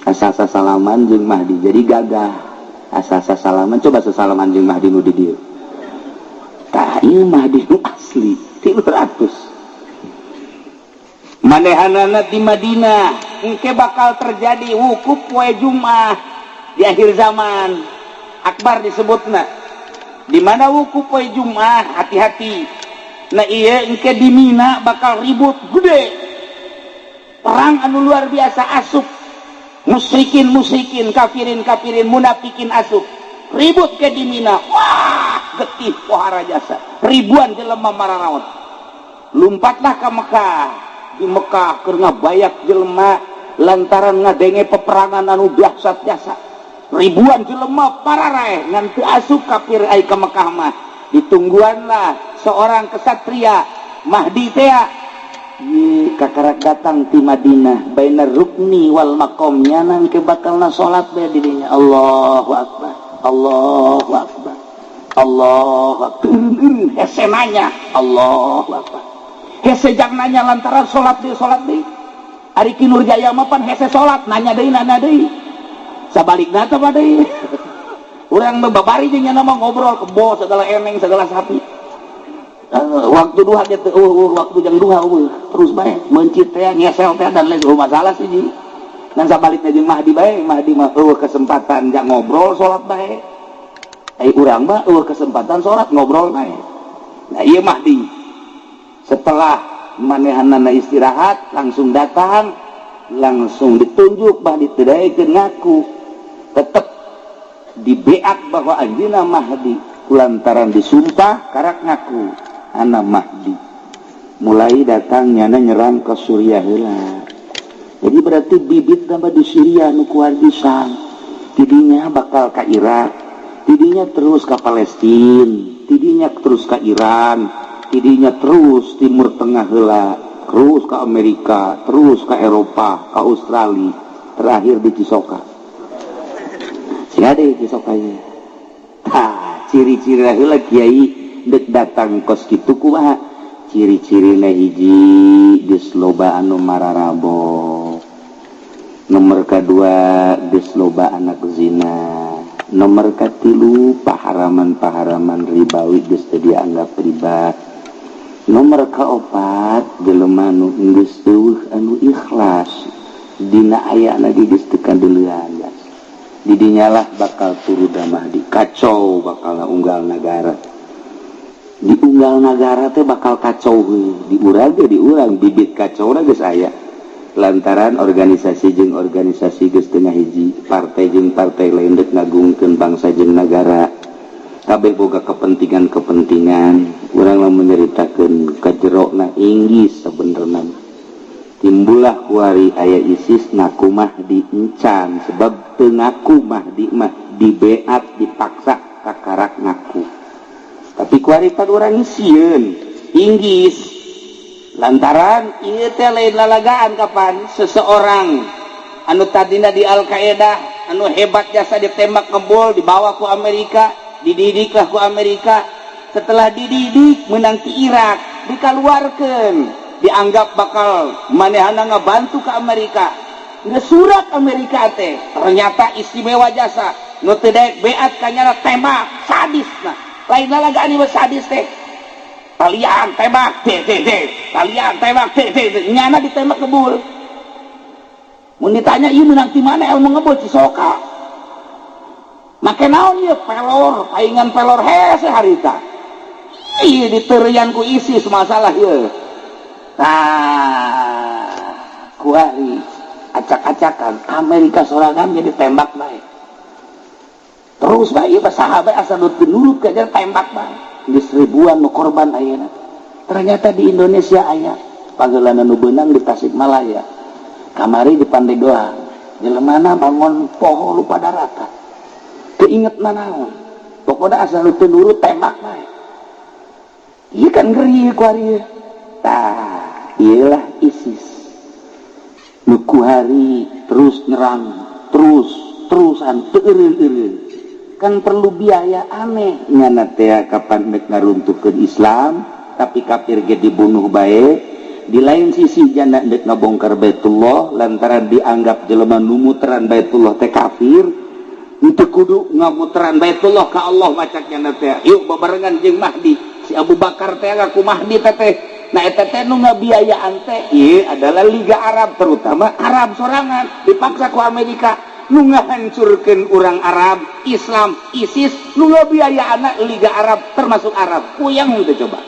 Asal sasalaman jeung Mahdi jadi gagah, asal sasalaman. Coba sasalaman jeung Mahdi nu di dieu. Tah, ieu Mahdi nu asli 300 manehanana di Madinah. Engke bakal terjadi wukuf poe Jumat di akhir zaman akbar disebutna. Di mana wukuf poe Jumat, hati-hati. Nah, iya, engke di Mina bakal ribut gede, perang anu luar biasa, asup musyrikin musyrikin, kafirin kafirin, munafikin, asup ribut ke di Mina. Wah, getih pohara jasa, ribuan jelema mararaot. Lompatlah ke Mekah. Di Mekah keur ngabayak jelema lantaran ngadenge peperangan anu dahsyat jasa. Ribuan jelema pararaeh ngan teu asup kafir ai ka Mekah mah. Ditungguan lah seorang kesatria Mahdi teh. Ye kakarak datang ti Madinah, bainar rukni wal maqam, nyana ke bakalna salat bae di dinya. Allahu akbar, Allahu akbar, Allahu akbar. Hese nanya, Allahu akbar. Hese jang nanya lantaran salat deui, salat deui. Ari Ki Nurjaya mah pan hese salat, nanya deui, nanya deui. Sabalikna teh mah deui. Urang mah babari jeung nyana mah ngobrol kebo segala, eneng segala, sapi. Waktu duha gitu, waktu jang duha terus bae mencit teh, ngesel teh, dan lain masalah sih ji. Dan sabalikna jeung Mahdi bae, Mahdi mah euweuh kesempatan jang ngobrol, salat bae. Ai urang mah euweuh kesempatan salat, ngobrol bae. Nah, ieu Mahdi setelah manehanana istirahat langsung datang, langsung ditunjuk. Mahdi teu daekeun ngaku, tetep dibeak bahwa anjeunna Mahdi. Lantaran disumpah karak ngaku anak Mahdi, mulai datangnya nyerang ke Suriah heula. Jadi berarti bibit tambah di Syria nu kuat bisa, tidinya bakal ke Irak, tidinya terus ke Palestina, tidinya terus ke Iran, tidinya terus Timur Tengah heula, terus ke Amerika, terus ke Eropa, ke Australia, terakhir di Cisoka. Si ada di Cisoka ya. Tah, ciri-ciri heula kiai dek datang kos kitu kumaha? Ciri-cirina hiji, geus loba anu mararabo. Nomor kedua, geus loba anak zina. Nomor katilu, paharaman-paharaman ribawi geus teu dianggap riba. Nomor kaopat, jelema nu geus euweuh anu ikhlas dina ayana ge geus teu kadeulean. Didinyalah bakal turu Mahdi, kacau bakal unggal negara. Di unggal negara teh bakal kacau heuh. Di urang ge, di urang bibit kacau geus aya lantaran organisasi jeung organisasi geus teu ngahiji, partai jeung partai lain dek ngagungkeun bangsa jeung negara, kabeh boga kepentingan-kepentingan. Urang lamun nyaritakeun kajerona Inggris, sebenarnya timbullah kuari aya ISIS ngaku Mahdi encan, sebab teu ngaku Mahdi mah dibeat, dipaksa kakarak ngaku. Tapi kuari pan urang sieun Inggris lantaran ieu teh lain lalagaan. Kapan seseorang anu tadina di Al Qaeda, anu hebat jasa, ditembak ngebul, dibawa ku Amerika, dididiklah ku Amerika. Setelah dididik menang ke Irak, dikeluarkan, dianggap bakal manehana ngabantu ke Amerika. Nggak surat Amerika teh ternyata istimewa jasa, nu teu daek beat kanyana tembak sadis. Nah, lain lalagaan ieu, sadis teh. Talian tembak t t t, talian tembak t t t, nyana ditembak ngebul. Mun ditanya ieu menang di mana ilmu ngebul? Cisoka. Make naon ieu? Pelor, paingan pelor hese harita. Ieu diterian ku ISIS masalah ieu. Nah, kuari acak-acakan Amerika sorangan jadi tembak bae terus bae. Ieu sahabat asal nu nurut ka tembak bae, geus ribuan nu korban ayeuna. Ternyata di Indonesia aya pagelanan nu beunang di Tasikmalaya kamari, di Pandeglang, jelemana bangun poho lupa daratan, keinget nanaon, pokoknya asal nu nurut tembak bae. Iya kan ngeri kuari. Tah, iyalah ISIS nu kuari terus nyerang terus terusan teu eureun-eureun. Kan perlu biaya aneh nyana teh. Kapan mek ngaruntuhkeun Islam tapi kafir ge dibunuh bae. Di lain sisi janda dek ngabongkar Baitullah lantaran dianggap jelema nu muteran Baitullah teh kafir, untuk kudu ngamuteran Baitullah ka Allah macak nyana teh. Yuk babarengan jeung Mahdi, si Abu Bakar teh ngaku Mahdi teh teh. Nah, eta teh nu ngabiayaan teh ieu adalah Liga Arab, terutama Arab sorangan dipaksa ku Amerika nu ngahancurkeun urang Arab, Islam, ISIS nu ngabiayaan Liga Arab termasuk Arab. Puyang teh coba.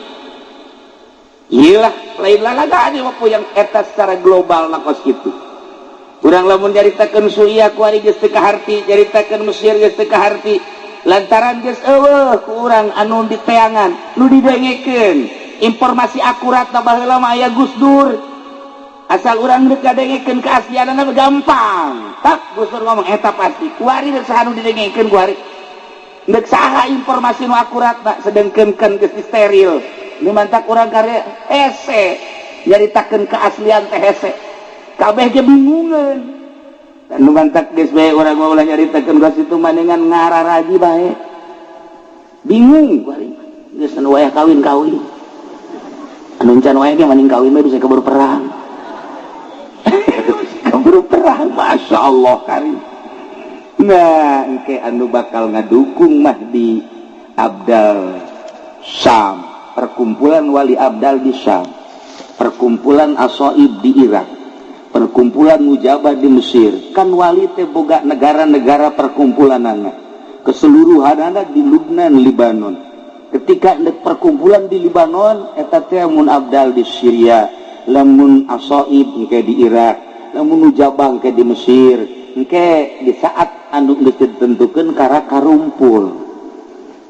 Iyalah, lain lalagaan ieu mah, puyang eta secara global. Na kos kitu urang lamun nyaritakeun Suriah kuari geus teu kaharti, nyaritakeun Mesir geus teu kaharti lantaran geus euweuh ku urang anu diteangan, nu didengekeun informasi akurat. Na baheula mah aya Gus Dur. Asal urang rek ngadengekeun keaslianana gampang. Tak Gus Dur ngomong eta pasti. Kuari rek saha nu didengekeun kuari. Rek saha informasi nu akurat nak sedengkeun kan geus steril. Nu mantak urang karya hese nyaritakeun keaslian teh hese. Kabeh ge bingungeun. Dan nu mantak geus bae urang mah ulah nyaritakeun ka situ maningan ngararaji bae. Bingung kuari. Geus anu wayah kawin-kawin. Anu encan wayah ge maning kawin mah bisa keburu perang. Keburu perang, Masya Allah karim. Nah, engke anu bakal ngadukung Mahdi Abdal Syam, perkumpulan wali Abdal di Syam, perkumpulan Asoib di Irak, perkumpulan Mujabah di Mesir. Kan wali teh boga negara-negara perkumpulanana. Keseluruhanana di Lubnan, Libanon. Ketika perkumpulan di Libanon, eta teh mun Abdal di Syria, lamun Asoib engke di Irak, lamun Mujabah engke di Mesir. Engke di saat anu geus ditentukeun kara karumpul.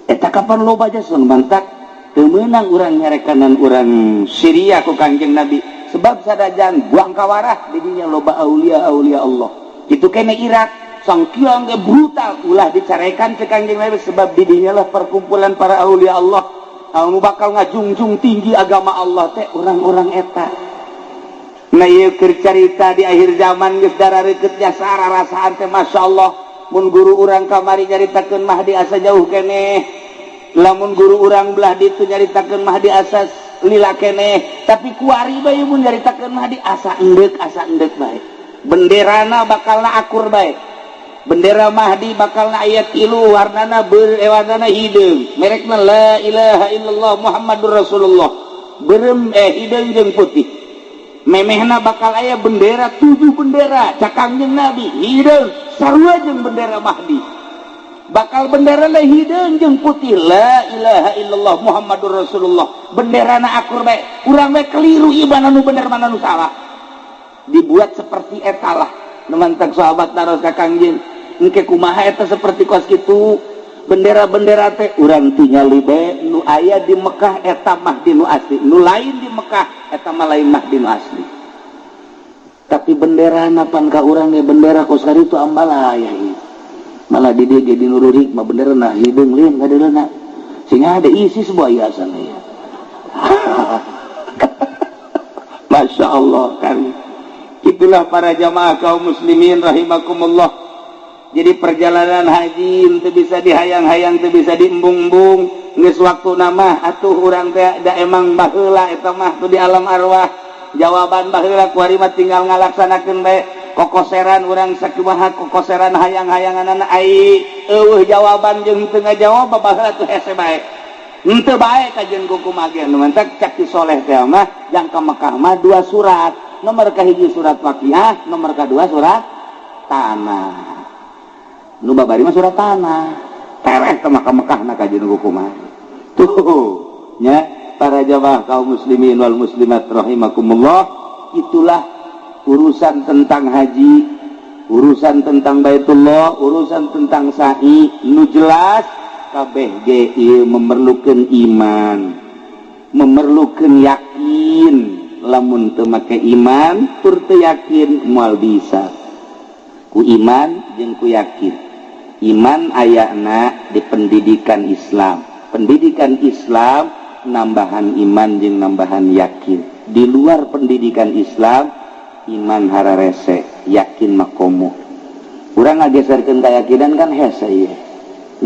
Eta kapan loba jasa mantak teu meunang urang nyarekanan urang Syria ku Kangjeng Nabi, sebab sadajan buang kawarah di dinya loba aulia-aulia Allah. Kitu kene Irak sangkiang ge brutal, ulah dicarekan ke Kangjeng Nabi sebab di dinya lah perkumpulan para aulia Allah. Anu bakal ngajungjung tinggi agama Allah teh orang-orang eta. Nah, ieu keur carita di akhir zaman geus darareukeut jasa rarasaan teh Masya Allah. Mun guru urang kamari nyaritakeun Mahdi asa jauh keneh, lamun guru urang belah ditu nyaritakeun Mahdi asa lila keneh, tapi kuari bae mun nyaritakeun Mahdi asa endek bae. Benderana bakalna akur bae. Bendera Mahdi bakalna aya tilu warnana, warnana hideung, merekna la ilaha illallah Muhammadur Rasulullah, berem hideung jeung putih. Memehna bakal aya bendera 7 bendera cak Kangjeng Nabi, hideung sarua jeung bendera Mahdi. Bakal bendera la hideung jeung putih, la ilaha illallah Muhammadur Rasulullah. Benderana akur bae, urang bae keliru ieu mana nu bener mana nu salah. Dibuat seperti eta lah. Nu mantak sahabat naros ka Kangjeng, engke kumaha eta seperti kos kitu bendera-bendera teh? Urang tingali bae nu aya di Mekah eta Mahdi nu asli, nu lain di Mekah eta mah lain Mahdi nu asli. Tapi bendera napan ka urang ge bendera kos itu ambalaya ieu. Malah di dieu ge di Nurul Hikmah bendera nah hideung lin kadeulana sehingga ada isi sebuah hiasan ya. Masya Allah kan. Itulah para jamaah kaum muslimin rahimakumullah. Jadi perjalanan haji itu bisa dihayang-hayang, itu bisa diembung-embung. Geus waktu nama atuh urang teh da emang baheula eta mah tuh di alam arwah. Jawaban baheula kuari mah tinggal ngalaksanakeun bae. Kokoseran urang sakumaha kokoseran hayang-hayanganana ai eueuh jawaban jeung teu ngajawab baheula tuh hese bae. Henteu bae kajian kumaha ge nu mantak cak ti soleh teh mah jang ka Mekah mah dua surat. Nomor kahiji surat Waqiah, nomor kedua surat tanah. Nu babari mah surat tanah. Tereh ke Mekah Mekah na kajian kumaha. Tuh nya para jamaah kaum muslimin wal muslimat rahimakumullah, itulah urusan tentang haji, urusan tentang Baitullah, urusan tentang sa'i. Nu jelas kabeh ge ieu memerlukan iman, memerlukan yakin. Lamun teu make iman tur teu yakin moal bisa. Ku iman jeung ku yakin. Iman ayana di pendidikan Islam, pendidikan Islam nambahan iman jeung nambahan yakin. Di luar pendidikan Islam iman hararese, yakin makomo. Urang ngageserkeun keyakinan kan hese ieu,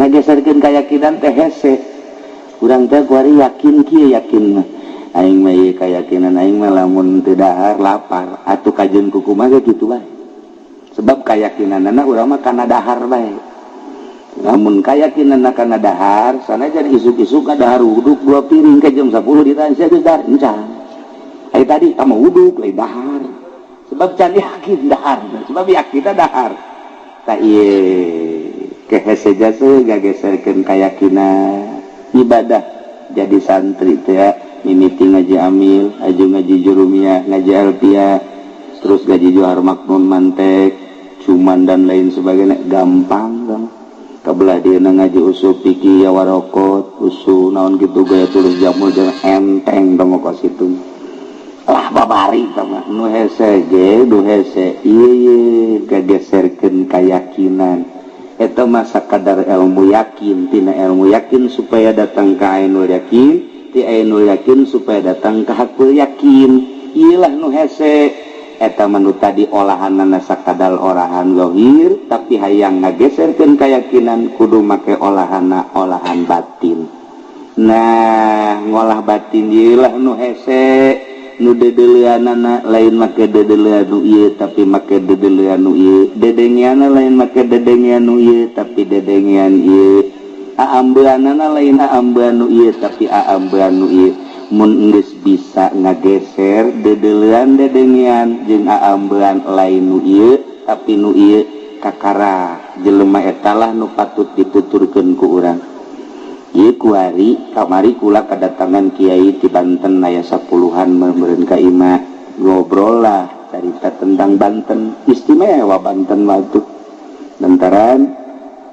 ngageserkeun keyakinan teh hese. Urang teh kuari yakin kieu, yakin mah aing mah ieu keyakinan aing mah lamun teu dahar lapar atuh kajeun ku kumaha ge kitu bae. Sebab keyakinanana urang mah kana dahar bae. Lamun keyakinanna kana dahar sanajan isuk-isuk dahar uduk dua piring ke jam 10 ditanya sia geus dahar encan. Ai tadi kamu uduk lain dahar, sebab can yakin dahar, sebab yakin dahar tak ieu kehese jasa gageserkeun keyakinan ibadah. Jadi santri teh mimiti ngaji amil, aju ngaji jurumiyah, ngaji alfiah, terus ngaji johar maknun, mantek cuman dan lain sebagainya, gampang dong. Kabelah dia ngaji usul fikih ya warokot usul naon gitu gaya tulis jamul jangan enteng dong kos itu. Lah, babari sama nu hese ge, nu hese ieu kageserkeun keyakinan eta mah sakadar ilmu yakin. Tina ilmu yakin supaya datang ka ainul yakin, ti ainul yakin supaya datang ka hakul yakin. Iyalah nu hese eta mah, nu tadi olahanana sakadar olahan zahir, tapi hayang ngageserkeun keyakinan kudu make olahana olahan batin. Nah, ngolah batin iyalah nu hese, nu dedeleanana lain make dedelean nu ieu, tapi make dedelean nu ieu. Dedengeanna lain make dedengean nu ieu, tapi dedengean ieu. Aambeanana lain aambean nu ieu, tapi aambean nu ieu. Mun geus bisa ngageser dedelean, dedengean jeung aambean lain nu ieu tapi nu ieu, kakara jelema etalah nu patut dituturkeun ku urang. Ieu kuari kamari kula kedatangan kiai di Banten, aya sapuluhan meureun ka imah, ngobrol lah, cerita tentang Banten. Istimewa Banten mah tuh, lantaran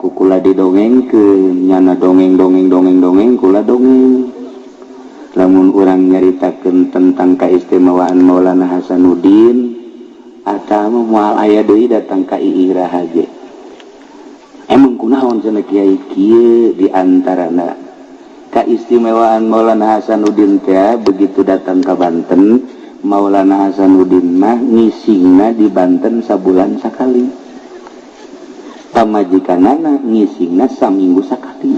ku kula didongengkeun, nyana dongeng dongeng dongeng dongeng, kula dongeng. Lamun urang nyaritakeun tentang keistimewaan Maulana Hasanuddin atau moal aya deui datang ka iraha ge. Emang kunaon cenah, kiai? Kieu di antarana keistimewaan Maulana Hasanuddin teh, begitu datang ke Banten, Maulana Hasanuddin mah ngisingna di Banten sabulan sakali, pamajikanana ngisingna saminggu sakali.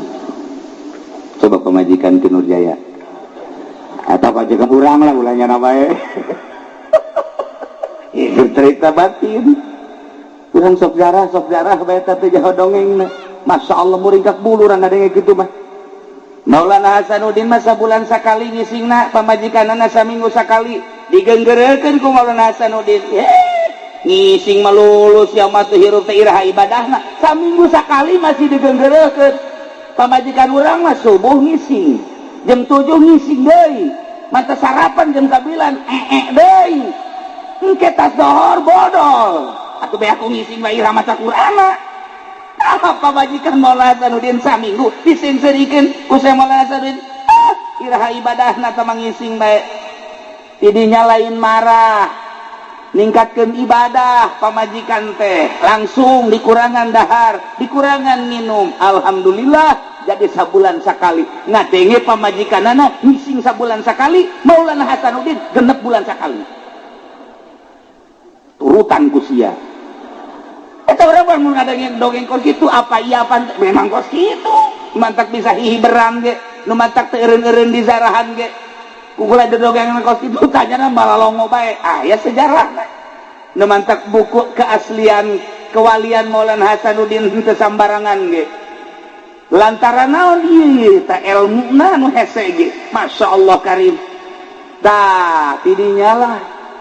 Coba pamajikan Ki Nurjaya atau pamajikan urang lah, ulahnya namanya itu cerita batin. Urang sok jarah, sok jarah bae teh jaho dongeng. Masya Allah, muringkak bulu urang ngadenge kitu mah. Maulana Hasanuddin mah sabulan sakali ngisingna, pamajikanana saminggu sakali. Digenggerekeun ku Maulana Hasanuddin. Ngising melulu sia mah, teu hirup teh iraha ibadahna? Saminggu sakali masih digenggerekeun. Pamajikan urang mah subuh ngising, jam 7 ngising deui, mata sarapan jam 9 ee deui, engke tas dohor bodol atuh. Beak ku ngising bae, iraha maca Qur'an? Apa pamajikan Maulana Hasanuddin saminggu disingserikeun ku Syekh Maulana Hasanuddin. Ah, iraha ibadahna teh ngising bae? Tidinya lain marah, ningkatkan ibadah pamajikan teh, langsung dikurangan dahar, dikurangan minum. Alhamdulillah, jadi sabulan sekali. Ngadenge pamajikanana ngising sabulan sekali, Maulana Hasanuddin 6 bulan sekali, turutan ku sia. Eta urang mah mun ngadenge dongeng kos kitu, apa iya apa memang kos kitu. Mantak bisa hihiberan ge, nu mantak teu eureun-eureun di zarahan ge. Kukula dongeng kos kitu tanyana malalongo bae. Ah, ya sejarah. Nu mantak buku keaslian kewalian Maulana Hasanuddin teu sambarangan ge. Lantaran naon ieu ta ilmuna nu hese ge. Masya Allah karim. Tah, tidinya lah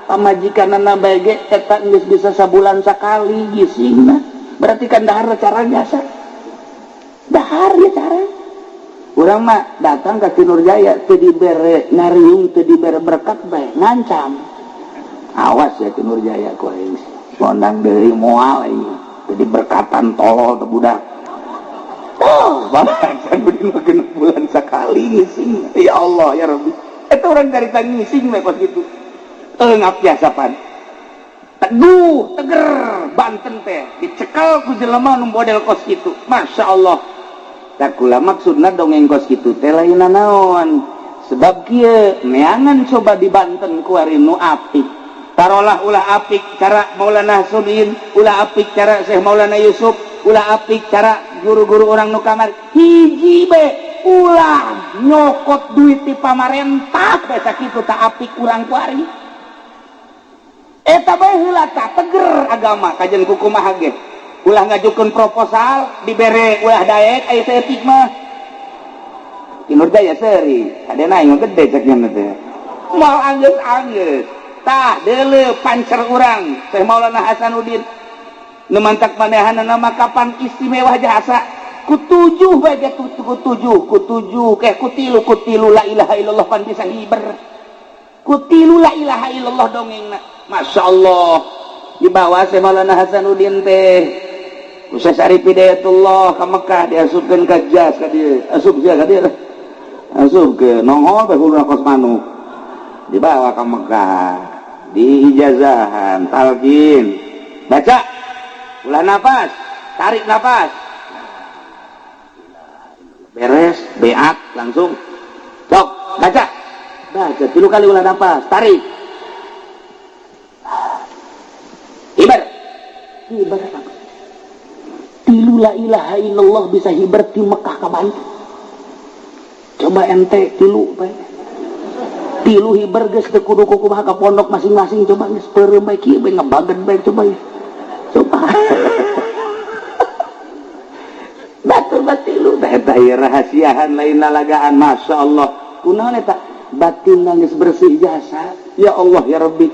pamajikanana bae ge eta geus bisa sabulan sakali gisingna. Berarti kan dahar cara biasa. Dahar ya cara. Urang mah datang ke Ki Nurjaya teu dibere ngariung, teu dibere berkat bae ngancam. Awas ya Ki Nurjaya, ku aing ngondang deui moal aing. Teu diberkatan, tolol teu budak. Oh, Hasanuddin mah 6 bulan sakali ngising. Ya Allah ya Rabbi. Eta urang carita ngising we kos kitu. Ngap biasa pan. Teguh, teger Banten teh dicekal ku jelema nu model kos kitu. Masya Allah. Tak kula maksudna dongeng kos kitu teh lain naon. Sebab kieu neangan coba di Banten kuari nu apik. Tarolah ulah apik cara Maulana Hasanuddin, ulah apik cara Syekh Maulana Yusuf, ulah apik cara guru-guru orang nu kamari. Hiji be, ulah nyokot duit di pamarentah bae, sakitu tak apik urang kuari. Eta bae heula tah teger agama kajen kukumaha ge. Ulah ngajukeun proposal dibere ulah daek aya saeutik mah. Ki Nurjaya seuri, kadena aing mah gede cek nya teh. Moal anggeus-anggeus. Tah deuleu pancer urang Syekh Maulana Hasanuddin. Nu mantak manehanana mah kapan istimewa jasa ku tujuh bae ge, ku tujuh, ku tujuh ke ku tilu, ku tilu la ilaha illallah pan bisa hiber. Ku tilu la ilaha illallah dongengna. Masya Allah, di bawah Syekh Maulana Hasanuddin teh Syekh Syarif Hidayatullah ka Mekah, diasupkeun ka jas ka dieu, asup sia ka dieu, asup ke nongol teh huluna kos manuk. Dibawa ke Mekah, diijazahan, talqin, baca, ulah nafas, tarik nafas, beres, beat langsung, sok baca, baca 3 kali ulah nafas, tarik, hibar, hibar apa? Tilu la ilaha illallah bisa hibar di Mekah ka Banten. Coba ente tilu bae. Tilu hibar geus teu kudu kumaha ka pondok masing-masing, coba geus peureum bae kieu bae ngebagen bae coba ya. Coba. Batur batilu teh eta ieu rahasiahan lain lalagaan, masyaallah. Kunaon eta? Batin geus bersih jasa. Ya Allah ya Rabbi.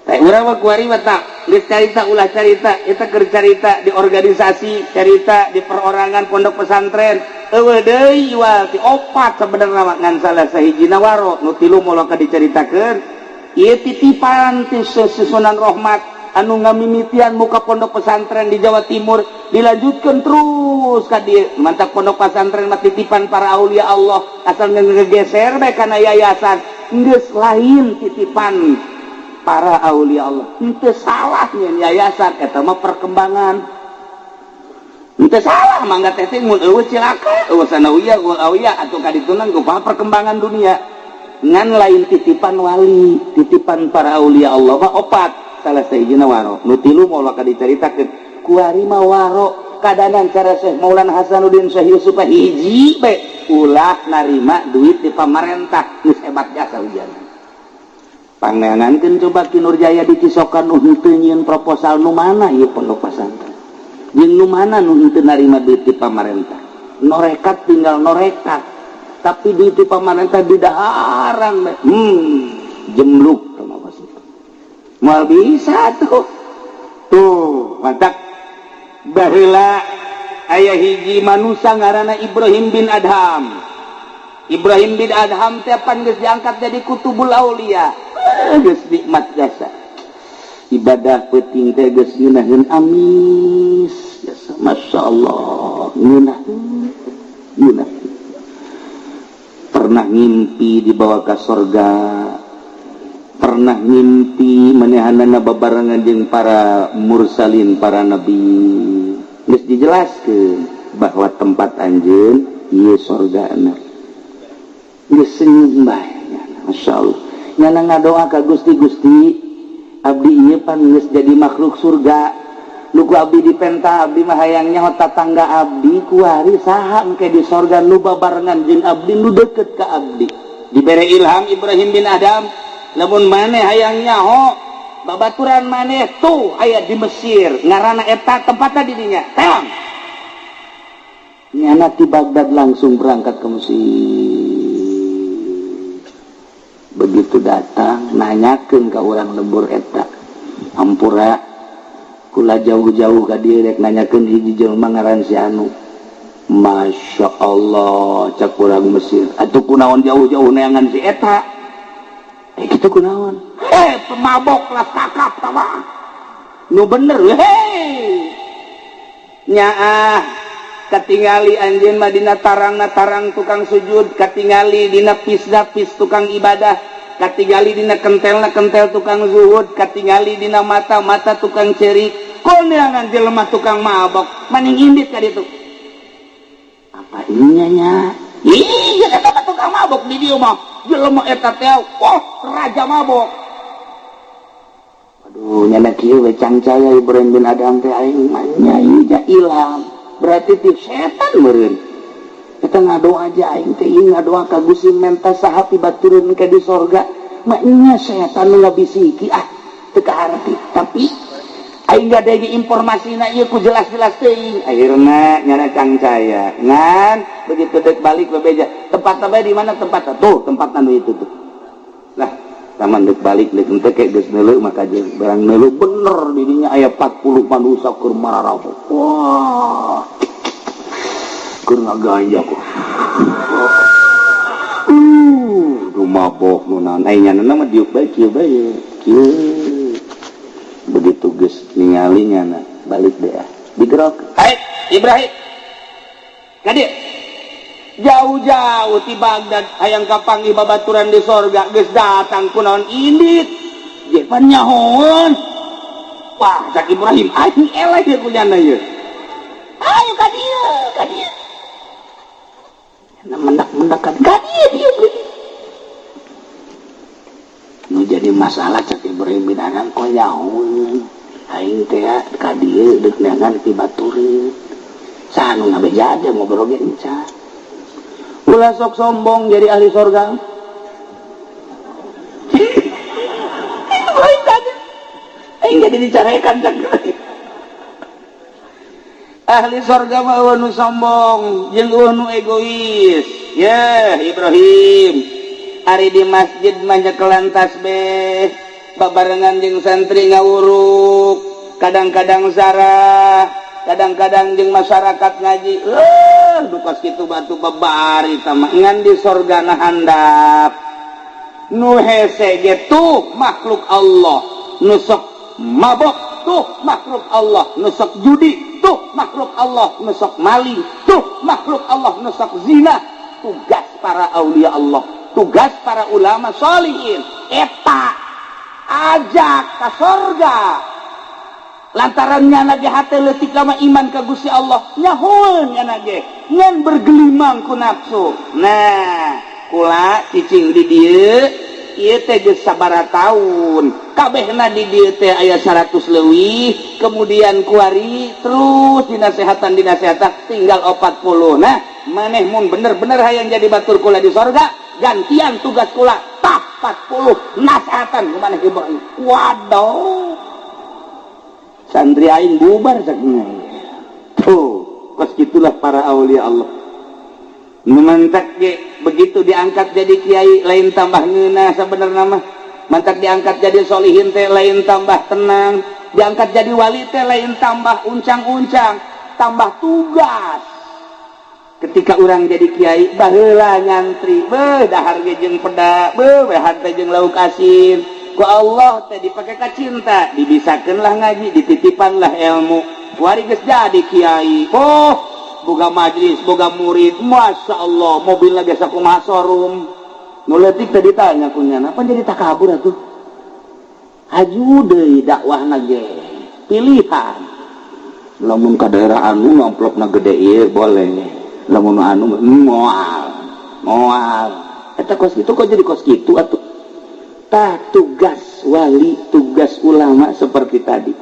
Teh urang mah kuari mah tak geus carita ulah carita, eta keur carita di organisasi, carita di perorangan pondok pesantren. Eueuh deui iwal ti opat sebenarna mah ngan salah sahijina waro nu tilu moal ka dicaritakeun. Ieu titipan ti Sunan Rahmat anu ngamimitian muka pondok pesantren di Jawa Timur dilanjutkan terus ka dieu. Mantap pondok pesantren mah titipan para aulia Allah, asal ngegeser bae kana yayasan geus lain titipan para aulia Allah. Henteu salah nyeun yayasan eta mah perkembangan. Henteu salah mangga teh teh mun eueuh cilaka, eueuh sanawiyah, eueuh awiyah atuh ka dituna kumaha perkembangan dunia. Ngan lain titipan wali, titipan para aulia Allah mah opat. Salah sahijina waro. Nu tilu moal ka dicaritakeun. Kuari mah waro kadanan cara Syekh Maulana Hasanuddin Syekh Yusuf hiji bae ulah narima duit di pamarentah geus hebat jasa ujian. Pangangankeun coba Ki Nurjaya di Cisokan nu henteu nyieun proposal nu mana ieu pondok pesantren. Jeung nu mana nu henteu narima duit di pamarentah. Norekat tinggal norekat. Tapi duit di pamarentah didaharan bae. Jemluk tah mah moal bisa tuh. Tuh, mantak baheula aya hiji manusia ngaranna Ibrahim bin Adham. Ibrahim bin Adham teh pan geus diangkat jadi kutubul aulia. Geus nikmat jasa. Ibadah peuting teh geus ngeunaheun amis jasa. Masyaallah, ngeunaheun. Ngeunaheun. Pernah ngimpi dibawa ke sorga. Pernah ngimpi manehanana babarengan jeung para mursalin, para nabi. Geus dijelaskeun bahwa tempat anjeun ieu sorgana. Geus senyum bae nyana, masyaallah. Nyana ngadoa ka Gusti, Gusti abdi ieu pan geus jadi makhluk surga. Nu ku abdi dipenta abdi mah hayang nyaho tatangga abdi kuari saha engke di sorga nu babarengan jeung abdi nu deukeut ka abdi. Dibere ilham Ibrahim bin Adam, lamun maneh hayang nyaho babaturan maneh tuh aya di Mesir ngaranna eta tempatna di dinya. Teang. Nyana ti Baghdad langsung berangkat ke Mesir. Begitu datang nanyakeun ka urang lembur eta. Hampura kula jauh-jauh ka dieu rek nanyakeun hiji jelema ngaran si anu. Masya Allah cak urang Mesir. Atuh kunaon jauh-jauh neangan si eta? Kitu kunaon? Pemabok lah kakap tawa. Nu bener hei. Nyaah katingali anjeun mah dina tarangna tarang tukang sujud, katingali dina pis-pis tukang ibadah, katingali dina kentelna kentel tukang zuhud, katingali dina mata-mata tukang cerik. Koneangan jelema tukang mabok, maning indit ka ditu. Apa ininya nya? Iya eta mah tukang mabok di dieu mah. Jelema eta teh, wah raja mabok. Aduh, nyana kieu we cangcaya Ibrahim bin Adam teh aing mah nya ieu ilham. Berarti ti setan meureun. Eta ngadoa aja aing teh ieu ngadoa ka Gusti menta saha pibatureun ke di sorga. Maknya setan nu ngabisiki ah teu kaharti. Tapi aing gade informasina ieu ku jelas-jelas teuing. Akhirna nyana cangcaya. Ngan begitu dek balik bebeja. Tempat bae di mana tempat tuh tempat anu itu tuh. Lah taman dek balik dek henteu ke geus neuleuh maka jeung barang neuleuh bener di dinya aya 40 manusia keur mararabok. Wah. Keur ngaganja kok. Duh mabok nu naon ai nyana mah diuk bae kieu bae. Kieu. Begitu geus ningali nyana balik deh ah. Digerok. Hai Ibrahim. Ka dieu. Jauh-jauh ti Baghdad hayang kapanggih babaturan di sorga, geus datang kunaon indit je pan nyahoeun. Wah, cak Ibrahim, aing eleh ye kunyana ye. Ayo ka dieu, ka dieu. Mendak-mendak ka dieu dieu. Nu jadi masalah, cak Ibrahim bin Adham, kok nyahoeun aing teh ka dieu deuk neangan pibatureun. Saha nu ngabeja aja ngobrol ge encan. Ulah sok sombong jadi ahli sorga. Ibrahim tadi. Aing jadi dicarekan cak. Ahli sorga mah euweuh nu sombong jeung euweuh nu egois. Ya, Ibrahim. Ari di masjid mah nyekelan tasbih, babarengan jeung santri ngawuruk, kadang-kadang zarah, kadang-kadang jeung masyarakat ngaji. Dukas kitu batu babari tama ngan di sorga na handap. Nu hese ge tuh makhluk Allah, nu sok mabok tuh makhluk Allah, nu sok judi tuh makhluk Allah, nu sok maling tuh makhluk Allah, nu sok zina. Tugas para aulia Allah, tugas para ulama solihin eta ajak ke sorga. Lantarannya lagi hati letik lama iman ke Gusti Allah, nyahoeun nya ge ngan bergelimang ku nafsu. Nah, kula cicing di dieu ieu teh geus sabaraha taun kabehna di dieu teh aya 100 leuwih, kemudian kuari terus dinasehatan dinasehatan tinggal 40. Nah, maneh mun bener-bener hayang jadi batur kula di sorga, gantian tugas kula tah 40 nasehatan ku maneh Ibrahim. Waduh, santri aing bubar cak. Tuh, kos gitulah para aulia Allah. Nu mantak ge begitu diangkat jadi kiai lain tambah ngeunah sabenerna mah. Mantak diangkat jadi solihin teh lain tambah tenang, diangkat jadi wali teh lain tambah uncang-uncang, tambah tugas. Ketika orang jadi kiai baheula nyantri, beuh dahar ge jeung peda, beuh dahar teh jeung lauk asin. Ku Allah teh dipake ka cinta, dibisakeun lah ngaji, dititipan lah ilmu. Wari geus jadi kiai, oh boga majlis, boga murid, masya Allah, mobil lagi sakumaha showroom. Nu leutik teh ditanya kunyana, apa jadi takabur atuh? Haju deui dakwahna ge, pilihan. Lamun ka daerah anu amplopna gede ieu boleh. Lamun anu moal, moal. Eta kos kitu kok jadi kos kitu atuh? Tah, tugas wali, tugas ulama seperti tadi.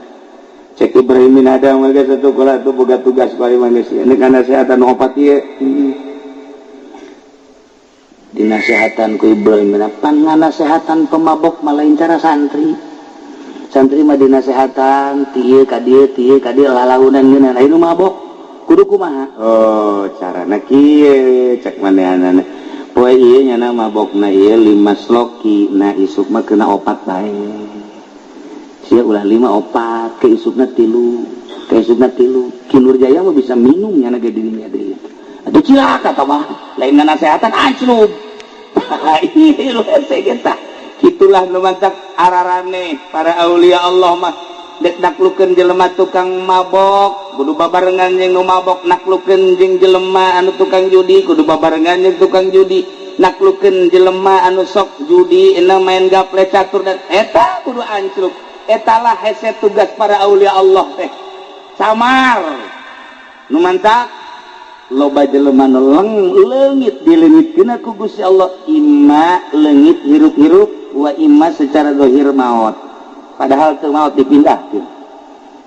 Cek Ibrahim bin Adham geus satu kula tuh boga tugas paling manusia. Ini kana nasehatan opat ieu. Dinasehatan ku Ibrahim bin Adham, panganasehatan pemabok mah lain cara santri. Santri mah dinasehatan ti ieu ka dieu, ti ieu ka dieu, lalaunan ngeunah. Lain nu mabok kudu kumaha? Oh, carana kieu cek manehanana. Poe ieu nyana mabokna ieu 5 sloki, nah isuk mah kena 4 bae. Sia ulah 5, 4, ke isukna 3, ke isukna 3. Ki Nurjaya mah bisa minum nyana ge dirinya deui. Atuh cilaka tah mah, lain ngasehatan anclub. Ih, lu hese ge tah. Kitulah nu matak ararane para aulia Allah mah dek naklukeun jelema tukang mabok kudu babarengan jeung nu mabok, naklukeun jeung jelema anu tukang judi kudu babarengan jeung tukang judi, naklukeun jelema anu sok judi ena main gaple catur dan eta kudu ancluk. Etalah hese tugas para aulia Allah teh samar. Nu mantak loba jelema nu leungit dileungitkeun ku Gusti Allah, imma leungit hirup-hirup wa imma secara zahir maut, padahal teu maut, dipindahkeun.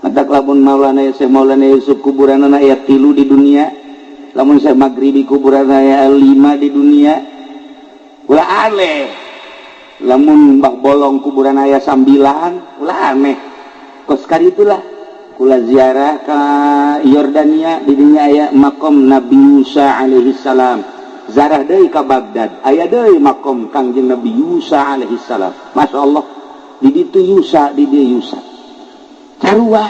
Matak lamun Maulana Syekh Maulana Yusuf kuburanana aya 3 di dunia, lamun Syekh Maghribi kuburan aya 5 di dunia, ulah aneh. Lamun Mbah Bolong kuburan aya 9, ulah aneh. Kos itulah kula ziarah ke Yordania, di dinya aya makom Nabi Musa alaihi salam. Zarah deui ka Baghdad, aya deui makom Kangjeng Nabi Musa alaihi salam. Masya Allah, di ditu Yusa, di dieu Yusa, sarua,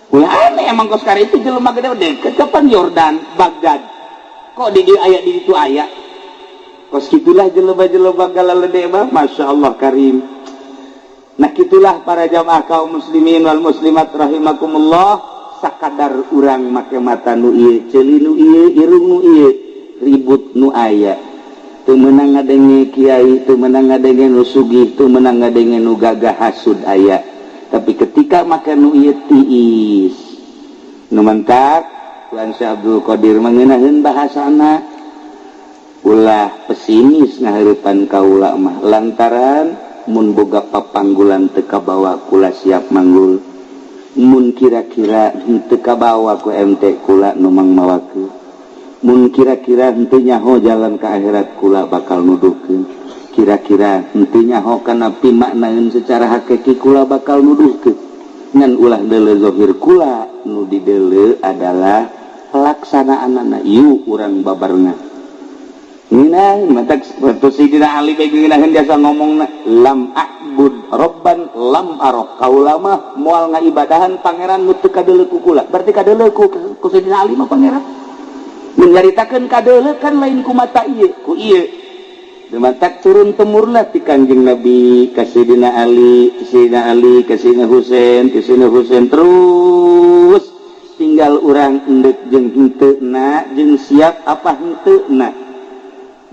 ulah aneh. Emang kos itu jelema gede deket kapan Yordan Baghdad kok di dieu aya, di ditu aya. Kos gitulah jelema-jelema galalede mah, Masya Allah karim. Nah, gitulah para jamaah kaum muslimin wal muslimat rahimakumullah. Sakadar urang make mata nu ieu, ceuli nu ieu, irung nu ieu. Ribut nu aya, teu meunang ngadenge kiai, teu meunang ngadenge nu sugih, teu meunang ngadenge nu gagah, hasud aya. Tapi ketika make nu ieu tiis. Nu mentak Tuan Syekh Abdul Qadir mengenaheun bahasana, ulah pesimis ngaheurepan kaula mah, lantaran mun boga papanggulan teu kabawa, kula siap manggul. Mun kira-kira henteu kabawa ku MT, kula nu mangmawakeun. Mun kira-kira henteu nyaho jalan ke akhirat, kula bakal nuduhkeun. Kira-kira henteu nyaho kana pimaknaeun secara hakiki, kula bakal nuduhkeun. Ngan ulah deuleu zahir kula, nu dideuleu adalah pelaksanaanana. Yuk, urang babarengan. Ngeunah matak Sayyidina Ali bae ngeunaheun jasa ngomongna, "Lam a'bud robban lam arok." Kaula mah moal ngaibadahan pangeran nu teu kadeuleu ku kula. Berarti kadeuleu ku Sayyidina Ali mah pangeran. Mun nyaritakeun kadeuleu kan lain ku mata ieu, ku ieu. Matak turun temurunlah ti Kanjeng Nabi ka Sayyidina Ali, Sayyidina Ali ka Sayyidina Husain, ka Sayyidina Husain, terus tinggal urang endek jeung henteu na, jeung siap apa henteu na,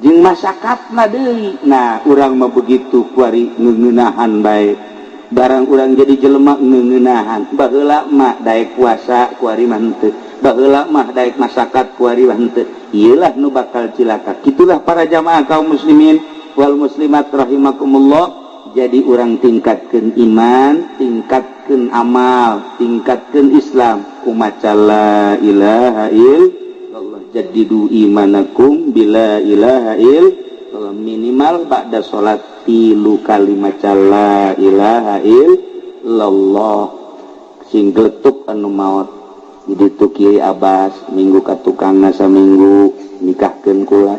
jeung masakatna deui. Nah, urang mah begitu kuari ngeunahan bae. Barang urang jadi jelema ngeunahan. Baheula mah daek puasa, kuari mah henteu. Baheula mah daek masakat, kuari mah henteu. Iyalah nu bakal cilaka. Itulah para jamaah kaum muslimin wal muslimat rahimakumullah. Jadi urang tingkatkan iman, tingkatkan amal, tingkatkan Islam ku maca la ilaha illallah. Jaddidu imanakum bila ilaha illallah. Minimal ba'da salat tilu kali maca la ilaha illallah. Sing geletuk anu maot di ditu. Kiai Abbas minggu ka tukangna, saminggu nikahkeun kula.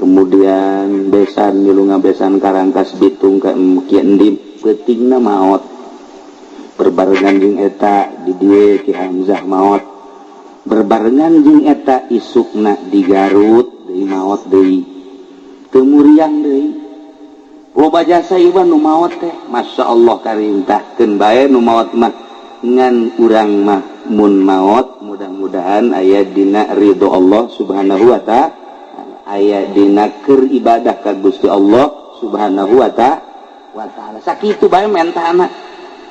Kemudian besan milu ngabesan Karangkas Bitung ke Ki Endim, peutingna maot. Berbarengan jeung eta di dieu Ki Hamzah maot. Berbarengan jeung eta isukna di Garut deui maot deui, teu muriang deui. Loba jasa ieu nu maot teh, Masya Allah. Karintahkeun bae nu maot mah. Ngan urang mah mun maot mudah-mudahan aya dina ridho Allah Subhanahu wa Ta'ala, aya dina keur ibadah ka Gusti Allah Subhanahu wa Ta'ala. Sakitu bae mentana.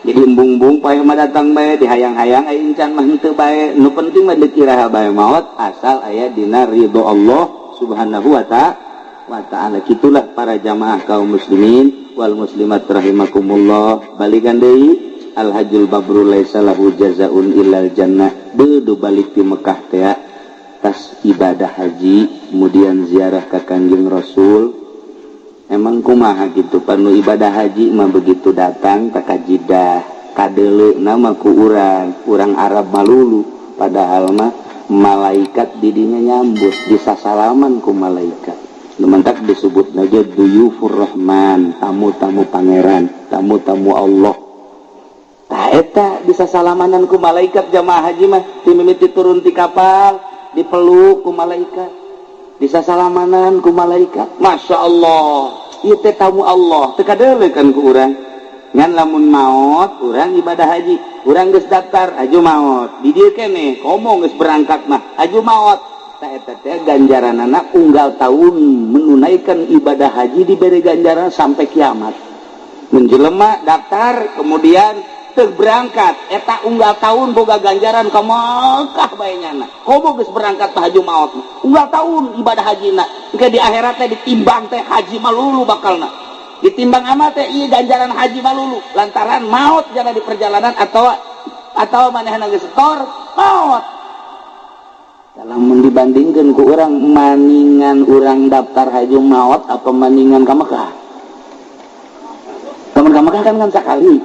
Jadi embung-embung paeh mah datang bae, dihayang-hayang aya encan mah henteu bae. Nu penting mah dikira bae maot asal aya dina ridho Allah Subhanahu wa Ta'ala. Kitulah para jamaah kaum muslimin wal muslimat rahimakumullah. Balikan deui, al hajjul mabrur laisa lahu jazaun illal jannah. Bedu balik di Mekah teh, tas ibadah haji, kemudian ziarah ke Kanjeng Rasul. Emang kumaha gitu panu ibadah haji mah, begitu datang ka Jidah kadeuleu nama ku urang, urang Arab malulu, padahal mah malaikat didinya nyambut, disasalaman ku malaikat. Lumantak disebut aja duyufur rahman, tamu-tamu pangeran, tamu-tamu Allah. Tah eta bisa salamanan ku malaikat jamaah haji mah. Ti mimiti turun ti kapal dipeluk ku malaikat, bisa salamanan ku malaikat. Masya Allah, ieu teh tamu Allah, teu kadeuleu kan ku urang. Ngan lamun maot urang ibadah haji, urang geus daftar aju maot di dieu keneh, komo geus berangkat mah aju maot, tah eta teh ganjaranana unggal tahun menunaikan ibadah haji diberi ganjaran sampai kiamat. Menjelema daftar kemudian teu berangkat, eta unggal tahun boga ganjaran ka Mekah bae nyana. Komo geus berangkat mah aju maot, unggal tahun ibadah haji na engke di akhirat teh ditimbang teh haji malulu, bakalna ditimbang amal teh ieu ganjaran haji malulu, lantaran maot jana di perjalanan atau manehna geus setor maot. Lamun dibandingkan ku urang, maningan urang daftar haji maot apa maningan ka Mekah? Lamun ka Mekah kan kan sakali,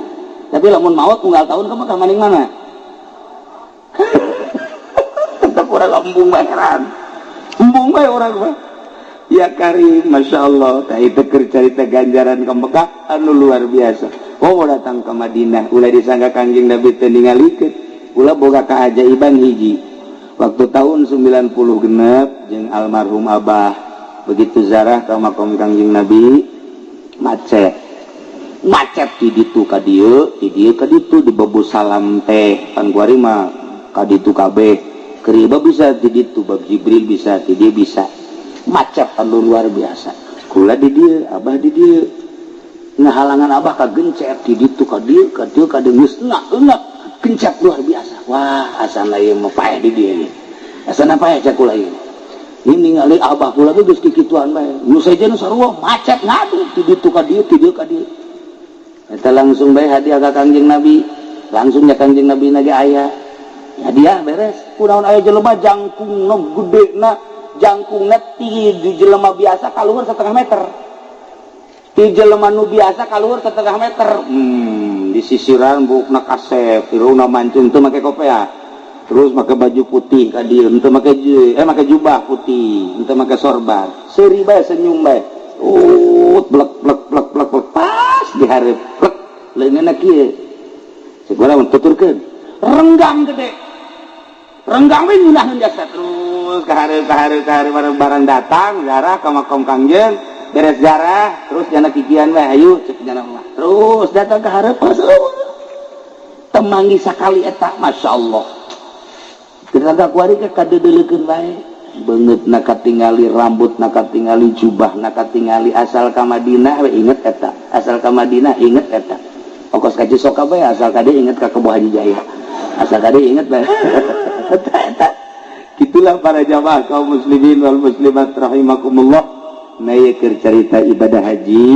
tapi lamun maot unggal tahun ka Mekah, maning mana? Tetap urang embung bae, heran embung bae urang mah. Ya Karim, Masya Allah. Tah itu keur carita ganjaran ke Mekah anu luar biasa. Oh, datang ke Madinah, ulah disangka Kangjeng Nabi teu ningalikeun. Ulah boga keajaiban hiji. Waktu tahun 90 genep jeung almarhum Abah begitu zarah ke makom Kangjeng Nabi, macet. Macet di ditu ka dieu, di dieu ka ditu, di Babu Salam teh pan kuari mah ka ditu kabeh. Keur bisa di ditu, Bab Jibril bisa, di dieu bisa. Macet anu luar biasa. Kula di dieu, abah di dieu. Ngahalangan abah ka gencet di ditu ka dieu ka dieu ka dieu geus enak gencet luar biasa. Wah, asana ieu mah paeh di dieu. Asana paeh cek kula ieu. Ini ningali abah kula ge geus kikituan bae. Nu sejen sarua macet ngadu di ditu ka dieu, di dieu ka dieu. Eta langsung bae hadiah ka Kangjeng Nabi. Langsung nya Kangjeng Nabi na ge aya. Hadiah beres. Kunaon aya jelema jangkungna gedena, jangkungna tinggi di jelema biasa kaluhur setengah meter. Di jelema nu biasa kaluhur setengah meter. Disisiran buukna kasep, irungna mancung teu make kopea. Terus make baju putih ka dieu, henteu make make jubah putih, henteu make sorban. Seuri bae senyum bae. Blek blek blek blek blek pas dihareup plek leungeunna kieu. Cek urang tuturkeun. Renggang gede. Renggang we nyunaheun jasa terus ka hareup ka hareup ka hareup barang datang ziarah ka makom Kangjeng, beres ziarah terus jana kikian we hayu cek jana mah. Terus datang ka hareup pas temanggi sakali eta Masya Allah. Kita kuari ke kadeudeulekeun bae. Beungeut na katingali, rambut na katingali, jubah na katingali, asal ka Madinah we inget eta, asal ka Madinah inget eta. Ongkos ka Cisoka bae asal ka dieu inget ka Kebo Haji Jaya. Asal ka dieu inget bae. Eta eta. Gitulah para jamaah kaum muslimin wal muslimat rahimakumullah. Nah, ieu keur carita ibadah haji,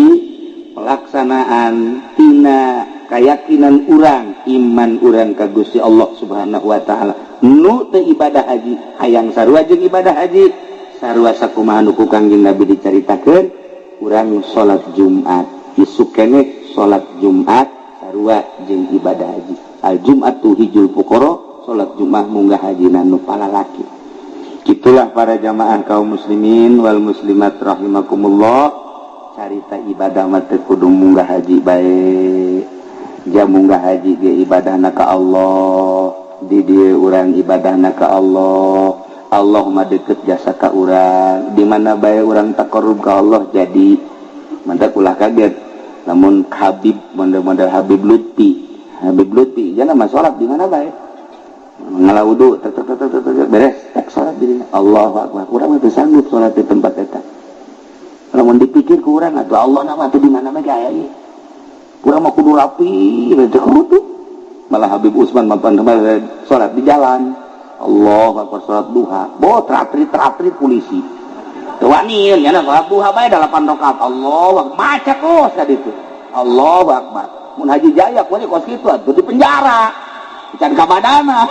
pelaksanaan tina keyakinan urang, iman urang ka Gusti Allah Subhanahu wa taala. Nu teu ibadah haji hayang sarua jeung ibadah haji, sarua sakumaha nu ku Kangjeng Nabi dicaritakeun. Urang salat Jumat isuk keneh salat Jumat sarua jeung ibadah haji. Al Jum'atu hijul fuqara, salat Jumat munggah hajina nu palalaki. Gitulah para jamaah kaum muslimin wal muslimat rahimakumullah. Carita ibadah mah teu kudu munggah haji bae. Jam munggah haji ge ibadahna ka Allah, di dieu urang ibadahna ka Allah. Allah mah deket jasa ka urang, di mana bae urang taqarrub ka Allah. Jadi mantap, ulah kaget lamun Habib model-model Habib Lutfi. Habib Lutfi jangan mah salat di mana bae, ngala wudu tek tek tek tek tek beres tek salat di dinya. Allahu akbar. Urang mah teu sanggup salat di tempat eta. Lamun dipikir ku urang atuh Allah nama atuh di mana mah gaya ieu. Urang mah kudu rapi teu kudu. Malah Habib Usman mampan salat di jalan. Allahu akbar, salat duha. Bo tratri tratri polisi. Teu wani nya salat duha bae 8 rakaat. Allahu akbar, macet los ka ditu. Allahu akbar. Mun Haji Jaya kuwi kos kitu atuh di penjara. Can ka badana.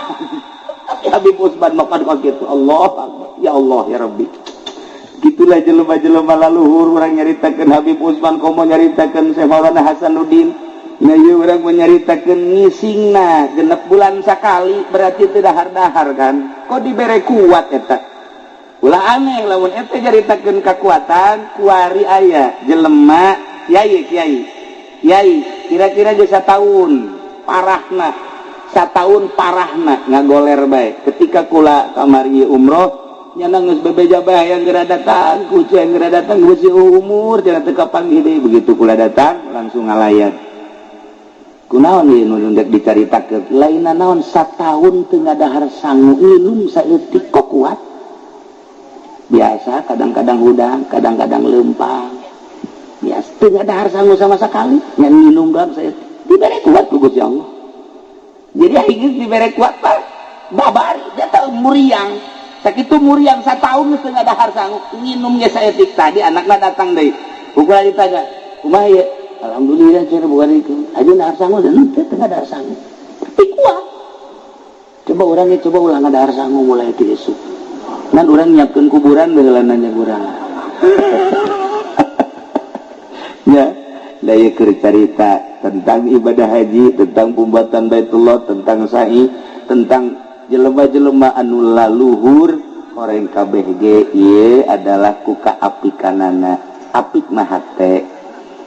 Tapi Habib Usman makan kos kitu. Allahu akbar. Ya Allah ya Rabbi. Gitulah jelema-jelema laluhur. Urang nyaritakeun Habib Usman komo nyaritakeun Syekh Maulana Hasanuddin. Nah, ieu urang menyaritakeun ngisingna 6 bulan sakali, berarti teu dahar-dahar kan. Kok dibere kuat eta? Ulah aneh lamun eta nyaritakeun kekuatan kuari aya jelema kiai kiai. Kiai kira-kira geus satahun parahna. Satahun parahna ngagoler bae. Ketika kula kamari umroh nyana geus bebeja bae yang geura datang, kucu yang geura datang geus umur cenah teu kapanggih deui. Begitu kula datang langsung ngalayat. Kunaon ieu nu ndek dicaritakeun? Lainna naon, satahun teu ngadahar sangu, nginum saeutik kok kuat. Biasa kadang-kadang hudang, kadang-kadang lempang. Biasa teu ngadahar sangu sama sekali, ngan minum doang saeutik. Dibere kuat ku Gusti Allah. Jadi akhirnya dibere kuat mah babari dia tahu muriang. Sakitu muriang satahun geus teu ngadahar sangu, nginum ge saeutik. Tadi anakna datang deui. Ukuran ditanya, "Kumaha ieu?" "Alhamdulillah," cenah, bukan itu. Aja ngadahar sangu dan teu ngadahar sangu. Tapi kuat. Coba orangnya coba ulah ngadahar sangu mulai ti esuk. Nan urang nyiapkeun kuburan baheula nanya urang. Ya, daya keur carita tentang ibadah haji, tentang pembuatan Baitullah, tentang sa'i, tentang jelema-jelema anu laluhur orang KBG ieu adalah ku kaapikanana. Apik mah hate.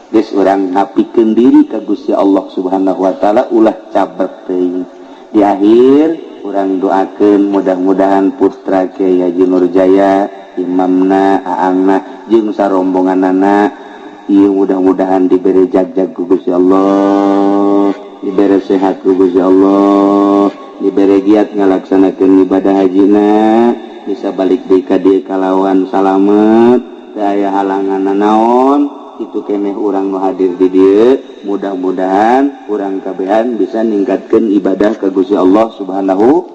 Geus urang ngapikeun diri ka Gusti Allah Subhanahu wa taala, ulah cabrek teuing. Di akhir urang doakeun mudah-mudahan putra Kiai Haji Nurjaya, imamna, aangna jeung sarombonganana ieu mudah-mudahan diberi jag-jag ku Gusti Allah, diberi sehat ku Gusti Allah, diberi giat ngalaksanakeun ibadah hajina. Bisa balik deui ka dieu kalawan salamet, teu aya halangan naon. Itu keneh urang nu hadir di dieu, mudah-mudahan urang kabehan bisa ningkatkeun ibadah ka Gusti Allah Subhanahu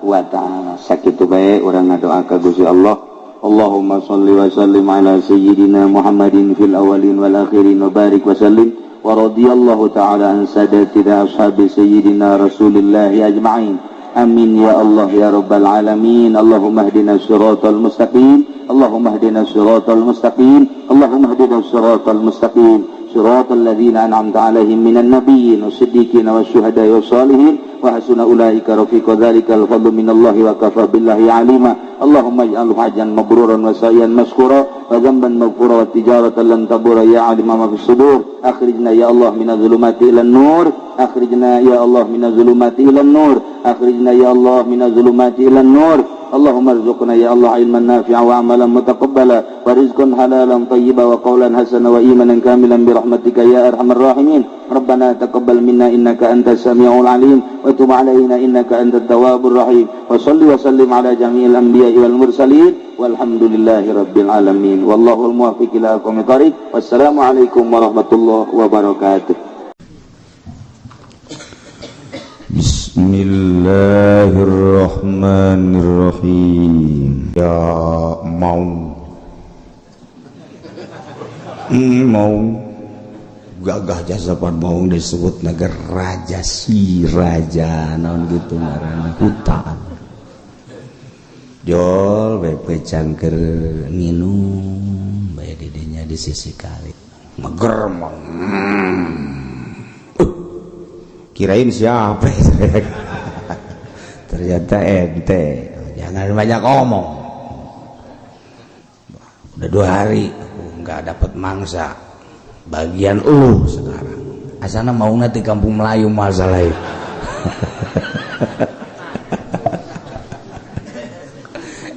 wa Ta'ala. Sakitu bae urang ngadoa ka Gusti Allah. Allahumma shalli wa sallim ala sayyidina Muhammadin fil awwalin wal akhirin wa barik wa sallim wa radiyallahu ta'ala an sadatina ashabi sayyidina Rasulillah ajma'in. Amin ya Allah ya rabbal alamin. Allahumma hdina siratal mustaqim. Allahumma hdina siratal mustaqim. Allahumma hdina siratal mustaqim. Siratal ladzina an'amta 'alaihim minan nabiyyin wasiddiqin wasyuhada'i wassalihin wa hasuna ulaika rafiqa. Dzalikal fadlu minallahi wa kafa billahi alima. Allahumma ij'alhu hajjan mabruran wa sa'yan mashkura wa dhanban maghfura wa tijaratan lan tabura ya alima ma fis sudur. Akhrijna ya Allah minadh dhulumati ilan nur. Akhrijna ya Allah minadh dhulumati ilan nur. Akhrijna ya Allah minadh dhulumati ilan nur. Allahumma arzuqna ya Allah ilman nafi'a wa amalan mutaqabbala wa rizqan halalan tayyiba wa qawlan hasana wa imanan kamilan bi rahmatika ya arhamar rahimin. Rabbana taqabbal minna innaka antas samiul alim wa tub alaina innaka antat tawwabur rahim. Wa salli wa sallim ala jami'il anbiya'i wal mursalin walhamdulillahi rabbil alamin. Wallahul muwaffiq ila aqwamit thariq. Wassalamu alaikum warahmatullahi wabarakatuh. Bismillahirrahmanirrahim. Ya mau mau gagah jasa pan mau disebut naga raja, si raja naon gitu ngaranna hutan. Jol bae cangker nginum bae didinya di sisi kali mager mau. Kirain siapa, ternyata ente. Jangan banyak ngomong, udah 2 hari aku nggak dapat mangsa, bagian lu sekarang. Asana mau nanti kampung Melayu masalah itu.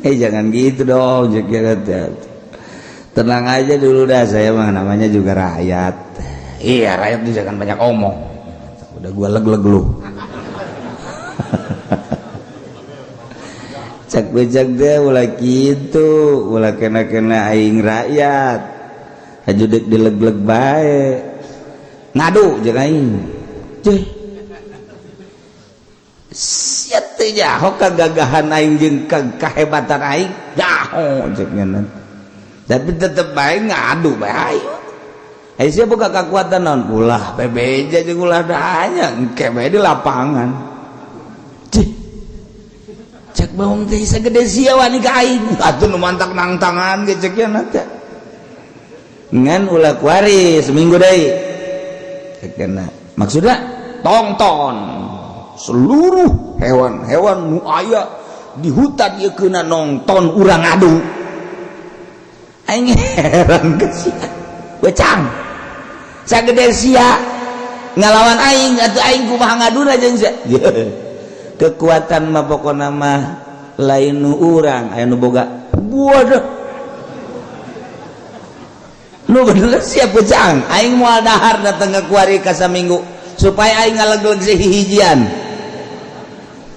Eh, jangan gitu dong, tenang aja dulu dah, saya mah namanya juga rakyat. Iya, rakyat tuh jangan banyak omong, udah gua leg-leg lu. Cak becak deh, ulah gitu, ulah kena-kena aing rakyat haju dek dileg-leg bae ngadu jeung aing. Ceh, sia teh jaho kagagahan aing jeung kahebatan aing jaho cek ngeunah, tapi tetep bae ngadu bae ayo. Eh, siapa buka kekuatan non ulah PBJ jeung ulah danya engke bae di lapangan. Cih, cek bawang teh sagede sia wani ka aing atuh nu mantak nang tangan ge cek teh ngan ulah kuari seminggu deui cek. Maksudna tongton seluruh hewan-hewan nu aya di hutan ieu keuna nonton urang adu. Aing heran ke sia becang sagede sia ngalawan aing atuh aing kumaha ngaduna jeung sia. Kekuatan mah pokona mah lain nu urang aya nu boga. Waduh, nu bener sia becang, aing moal dahar datang ke kuari ka saminggu supaya aing ngalegleg hihijian.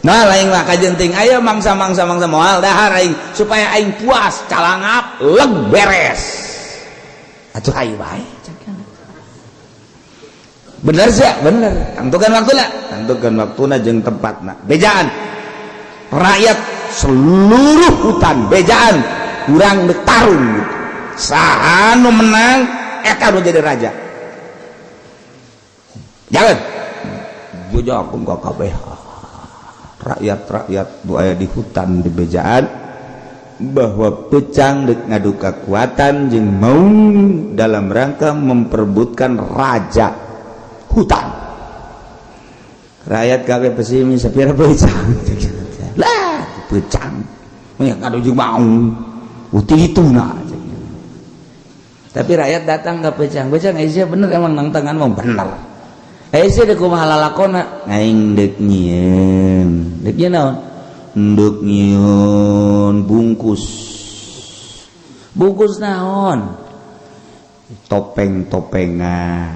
Nah, lain mah kajenting ayo mangsa mangsa mangsa moal dahar aing supaya aing puas calangap leg beres atuh hayu bae. Bener sih, bener. Tentukan waktuna, tentukan waktuna jeung tempatna. Bejaan rakyat seluruh hutan bejaan urang bertarung gitu. Saha nu menang eta nu jadi raja. Jangan bejakeun ka kabeh rakyat-rakyat nu aya di hutan di bejaan bahwa pecang dek ngadu kekuatan jeung mau dalam rangka memperebutkan raja hutan. Rakyat kabeh pesimis, sapira pecang lah pecang ngadu jeung mau uti itu nah. Tapi rakyat datang ke pecang, pecang Aisyah bener emang nang tangan mau bener. Aisyah dek kumaha lalakona aing dek nyieun dek nyieun naon dek nyieun bungkus bungkus naon topeng-topengan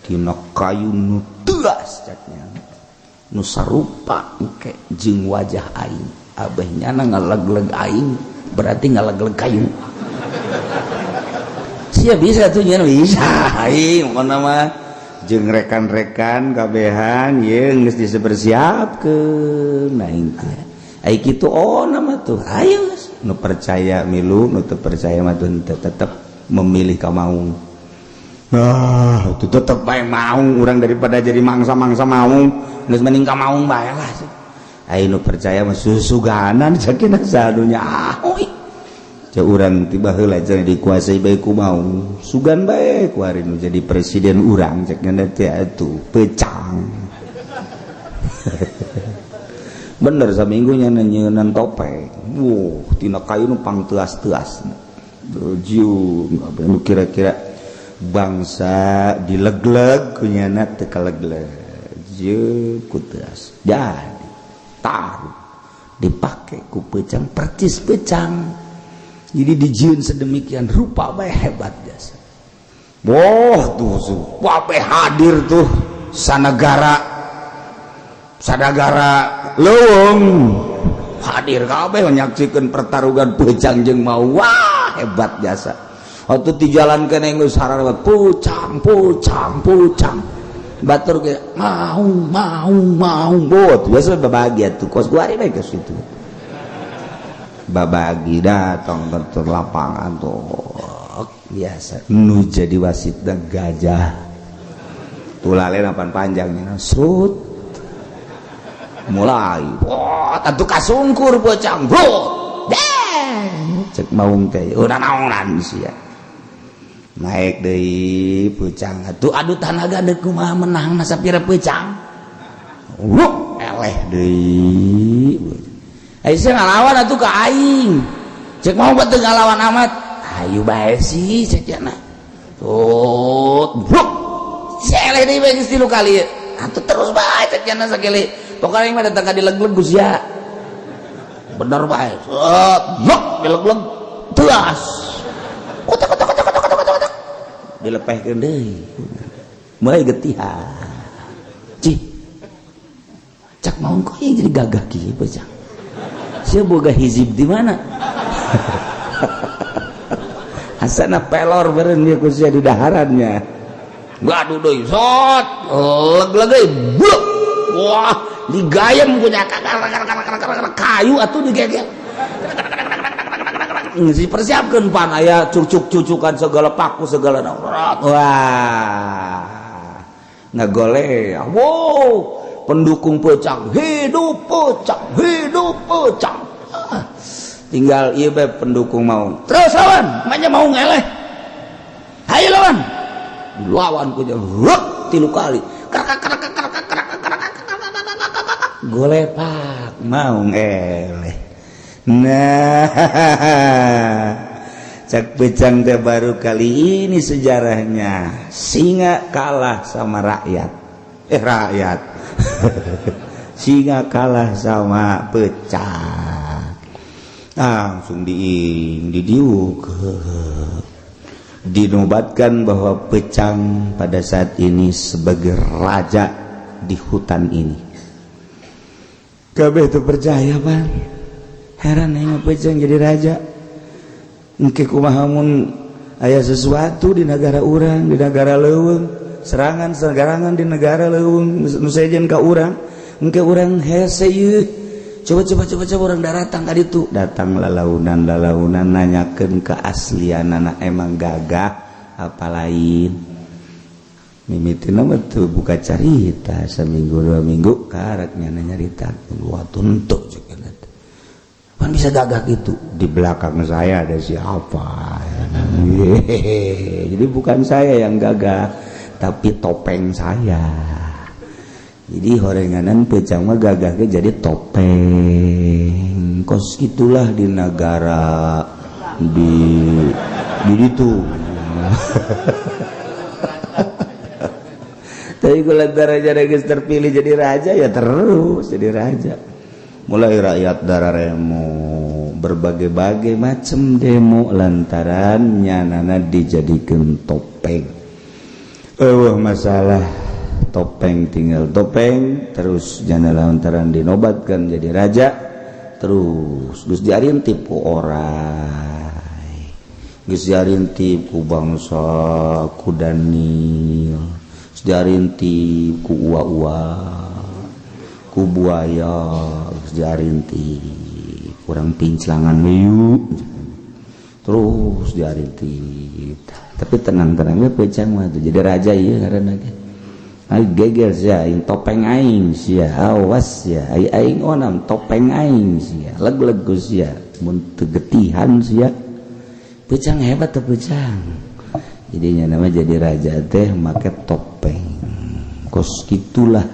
dina kayu nu teuas caknya nu sarupa engke jeung wajah aing. Abah nyana ngalegleg aing berarti ngalegleg kayu. Sia bisa tuh nyana bisa aing pokona mah jeung rekan-rekan kabehan ye geus disebersiapkeun aing teh. Ai kitu oh nama tuh ayo geus nu percaya milu, nu teu percaya mah teu, tetep memilih ka maung. Ah, itu tetep bae maung urang daripada jadi mangsa-mangsa maung, geus mending ka maung bae lah. Ai nu percaya mah susuganan sakinah sadunya. Ah, oi. Cek urang tiba heula cenah dikuasai bae ku maung. Sugan bae ku ari nu jadi presiden urang cek nya teh atuh pecang. Bener saminggu nya nyeunan topeng. Wuh, tina kayu nu pangteuas-teuas. Jiu, nu kira-kira bangsa dilegleg ku nyana teu kalegleg. Jieu ku teuas. Jadi taruh dipakai ku pecang percis pecang. Jadi dijieun sedemikian rupa bae hebat jasa. Wah tuh wabe hadir tuh sanagara sanagara leuweung hadir kabeh menyaksikan pertarungan pecang jeung mau. Wah hebat jasa. Waktu di jalan kene geus sarareuweut pucang pucang pucang. Batur ge mau mau mau bot biasa babagia tuh kos gua ari bae ke situ. Babagi datang ke lapangan tuh biasa nu jadi wasit dan gajah tulale napan panjangnya srut mulai wah tentu kasungkur bocang bro deh cek maung teh udah naonan sia naik deui pucang atuh adu tanaga deuk kumaha menang sapira pucang wuh eleh deui. Ayo sia ngalawan atuh ka aing cek mau teu ngalawan amat ayo bae sih cek cenah tut bruk si eleh deui bae geus tilu kali atuh terus bae cek cenah sakali pokoknya aing mah datang ka dilegleg sia bener bae set bruk dilegleg teas kotak kotak kotak kotak kotak kotak dilepehkeun deui mulai getihan cih cak mau kok jadi gagah kieu bocah sia boga hizib di mana asana pelor beureun ieu ku sia di daharannya gaduh deui sot leg-leg deui bluk wah digayem punya kayu atuh digegel dipersiapkan pan aya cucuk-cucukan segala paku segala wah ngagoleh wow pendukung pecang hidup pecang hidup pecang. Ah, tinggal ieu bae pendukung mau terus lawan manya mau ngeleh hayu lawan lawan ku ruk tilu kali golepak mau ngeleh. Nah cak pecang teh baru kali ini sejarahnya singa kalah sama rakyat rakyat singa kalah sama pecah langsung didiuk dinobatkan bahwa pecang pada saat ini sebagai raja di hutan ini. Kabeh itu percaya pan heran aing pecang jadi raja engke kumaha mun aya sesuatu di negara urang di negara leuweung serangan serangan di negara leuweung nu sejen ka urang engke urang hese ieu coba coba coba coba orang datang ka ditu datang lalaunan lalaunan nanyakeun keaslianana emang gagah apa lain mimitina mah teu buka carita seminggu dua minggu karak nyana nyarita wah tuntuk cek pan bisa gagah gitu di belakang saya ada siapa. Jadi bukan saya yang gagah tapi topeng saya. Jadi horenganan pecang mah gagahnya jadi topeng kos gitulah di negara di itu. Tapi kalau raja geus terpilih jadi raja ya terus jadi raja. Mulai rakyat dararemo berbagai-bagai macam demo lantaran nyanana dijadikan topeng. Eueuh masalah topeng tinggal topeng terus jana lantaran dinobatkan jadi raja Terus geus diarintip ku orai, geus diarintip ku bangsa ku Daniel, geus diarintip ku ua-ua, ku buaya, geus diarintip kurang pinclangan yuk, terus diarintip. Tapi tenang-tenangnya pecang mah tuh jadi raja, iya, karena aing geger sia, aing topeng aing sia, awas sia, aing aing onam topeng aing sia, leg-leg ku sia mun teu getihan sia. Pecang hebat tuh pecang. Jadinya nama jadi raja teh make topeng kos gitulah.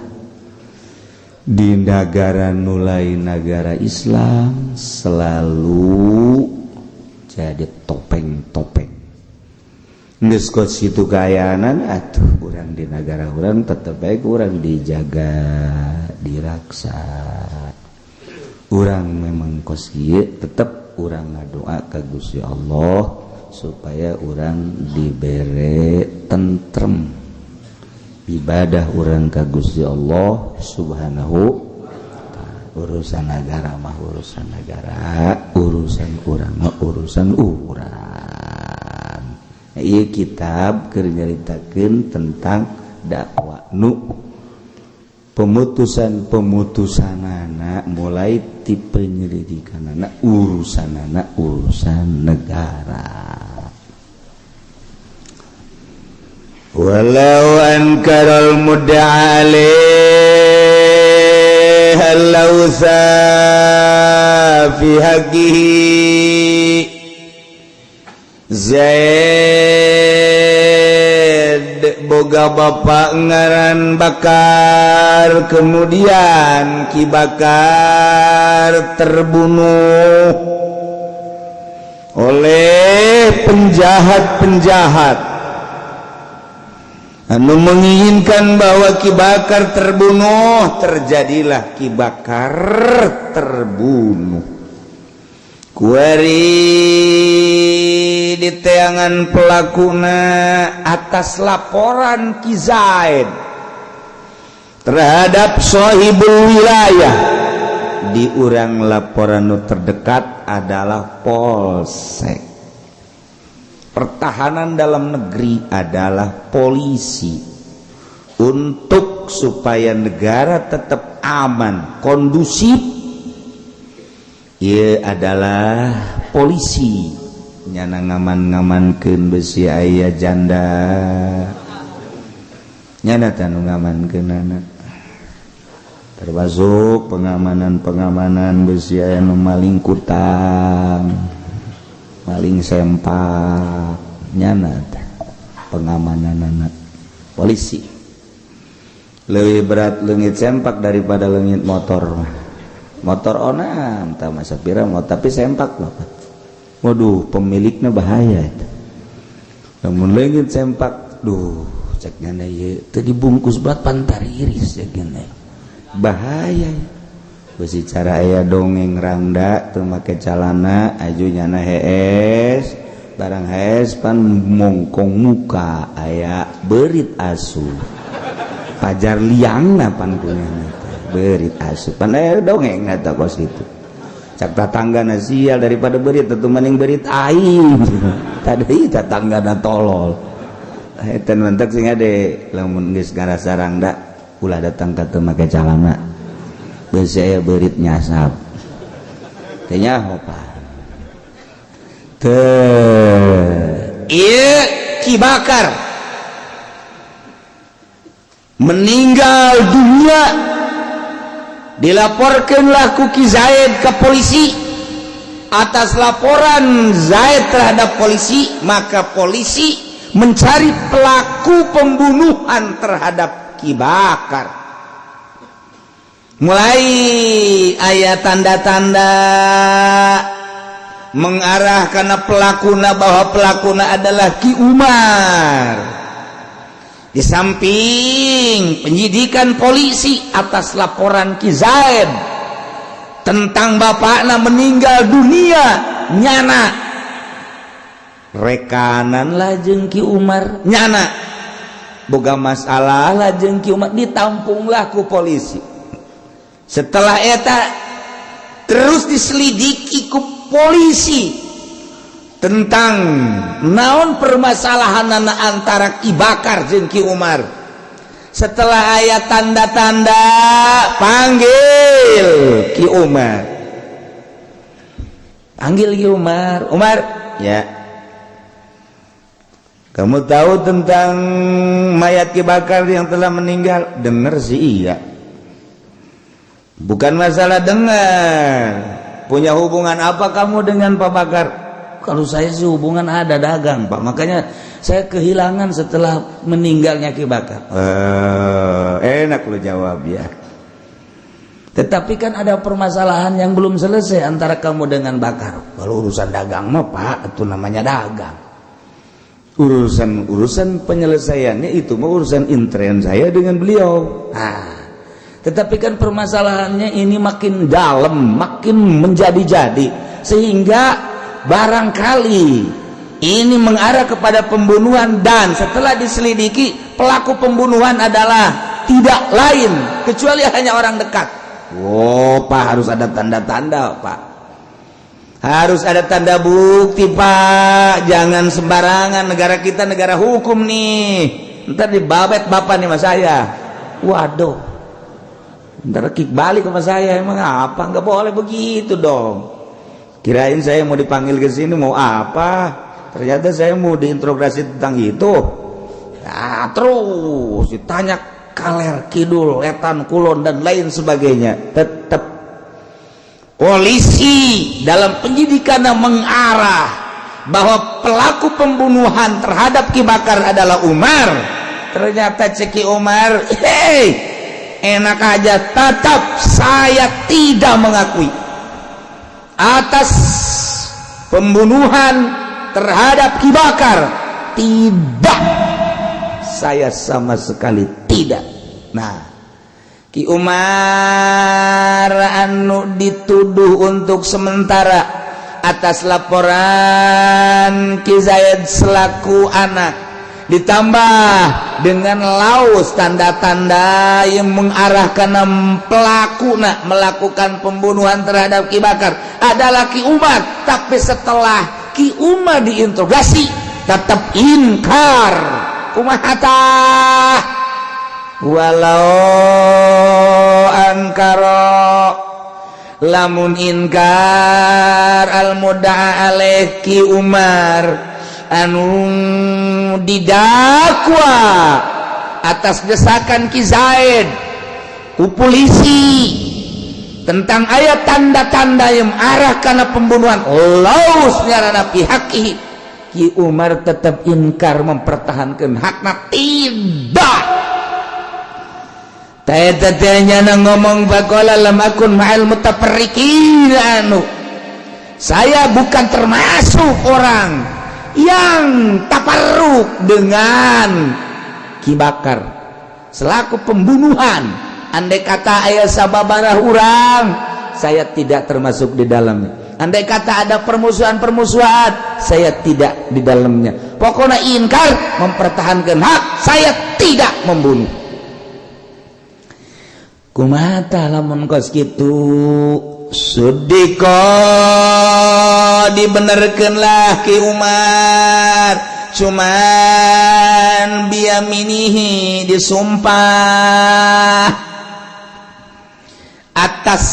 Di negara nulai negara Islam selalu jadi topeng-topeng. Geus kos kitu kaayaanan atuh urang di negara urang tetep baik, urang dijaga, diraksa. Urang memang kos kieu, tetep urang ngadoa ka Gusti Allah supaya urang dibere tentrem ibadah urang ka Gusti Allah Subhanahu. Urusan negara mah urusan negara, urusan urang mah urusan urang. Ieu kitab keur nyaritakeun tentang dakwah nu pemutusan-pemutusanana mulai ti penyelidikanana, urusanana urusan negara. Walau ankaral mudda'a alaihi lausa fi haqqihi. Zaid boga bapak ngaran Bakar, kemudian Ki Bakar terbunuh oleh penjahat-penjahat anu menginginkan bahwa Ki Bakar terbunuh. Terjadilah Ki Bakar terbunuh. Kuari diteangan pelakuna atas laporan Ki Zaid terhadap sohibul wilayah. Di urang laporan nu terdekat adalah polsek, pertahanan dalam negeri adalah polisi, untuk supaya negara tetap aman, kondusif. Ia adalah polisi nyana ngaman-ngamankeun besi aya janda, nyana tanu ngamankeunana, termasuk pengamanan-pengamanan besi aya nu maling kutang, maling sempak, nyana teh pengamanan anak polisi. Lebih berat leungit sempak daripada leungit motor. Motor onam tak masa pira mau, tapi sempak bapak, waduh, pemiliknya bahaya itu. Namun leungit sempak, duh, cek nyana ieu teu dibungkus berat pantar iris ya gini, bahaya. Besi cara aya dongeng rangda teu make calana, aju nyana hees, barang hees pan mongkong muka aya berit asu pajar liang na pan punya berit asu pan aya dongeng eta kos itu. Cak tatangga na, sial, daripada berit tentu mending berit aing tadi. Tatangga na tolol eta mentek sing ade lamun geus ngarasa rangda ulah datang ka teu make calana, beusi aya berit nyasab teh nyaho. Teu ieu Ki Bakar meninggal dunia, dilaporkanlah ku Ki Zaid ke polisi. Atas laporan Zaid terhadap polisi, maka polisi mencari pelaku pembunuhan terhadap Ki Bakar. Mulai aya tanda-tanda mengarah karena pelakuna, bahwa pelakuna adalah Ki Umar. Di samping penyidikan polisi atas laporan Ki Zaid tentang bapakna meninggal dunia, nyana rekanan lajeng Ki Umar, nyana boga masalah lajeng Ki Umar, ditampunglah ku polisi. Setelah eta Terus diselidiki ku polisi tentang naon permasalahan antara Ki Bakar jeung Ki Umar. Setelah aya tanda-tanda, panggil Ki Umar, panggil Ki Umar. "Umar ya, kamu tahu tentang mayat Ki Bakar yang telah meninggal?" "Dengar sih iya." "Bukan masalah dengar. Punya hubungan apa kamu dengan Pak Bakar?" "Kalau saya sih hubungan ada dagang, Pak. Makanya saya kehilangan setelah meninggalnya Ki Bakar." "Enak lu jawab ya. Tetapi kan ada permasalahan yang belum selesai antara kamu dengan Bakar." "Kalau urusan dagang mah, Pak, itu namanya dagang. Urusan urusan penyelesaiannya itu mah urusan intern saya dengan beliau." "Nah, tetapi kan permasalahannya ini makin dalam, makin menjadi-jadi, sehingga barangkali ini mengarah kepada pembunuhan, dan setelah diselidiki pelaku pembunuhan adalah tidak lain kecuali hanya orang dekat." "Oh, Pak, harus ada tanda-tanda, Pak. Harus ada tanda bukti, Pak. Jangan sembarangan, negara kita negara hukum nih. Ntar dibabet bapak nih sama saya. Waduh, ntar kick balik sama saya. Emang apa? Nggak boleh begitu dong. Kirain saya mau dipanggil ke sini mau apa? Ternyata saya mau diinterogasi tentang itu." Nah, terus ditanya kaler kidul, etan kulon, dan lain sebagainya. Tetap polisi dalam penyidikan mengarah bahwa pelaku pembunuhan terhadap Ki Bakar adalah Umar. Ternyata cek Ki Umar, "Hei, enak aja, tetap saya tidak mengakui atas pembunuhan terhadap Ki Bakar. Tidak, saya sama sekali tidak." Nah, Ki Umar anu dituduh untuk sementara atas laporan Ki Zaid selaku anak, ditambah dengan laus tanda-tanda yang mengarahkan pelaku nak melakukan pembunuhan terhadap Ki Bakar adalah Ki Umar. Tapi setelah Ki Umar diinterogasi tetap ingkar. Kumaha tah? Walau angkaro, lamun ingkar al mudda'a alaih Ki Umar anu didakwa atas desakan Ki Zaid ku polisi tentang aya tanda-tanda yang arah karena pembunuhan, laus nyarana pihak Ki Umar tetap ingkar, mempertahankan hakna, tidak. Tanya ngomong faqala lam akun ma'al mutafarriqin, anu saya bukan termasuk orang yang taparruk dengan Ki Bakar selaku pembunuhan. Andai kata aya sababarah urang, saya tidak termasuk di dalamnya. Andai kata ada permusuhan-permusuhan, saya tidak di dalamnya. Pokoknya ingkar, mempertahankan hak, saya tidak membunuh." Kumaha lamun kos kitu? Sudiko, dibenerkanlah Ki Umar, cuman biyaminihi, disumpah atas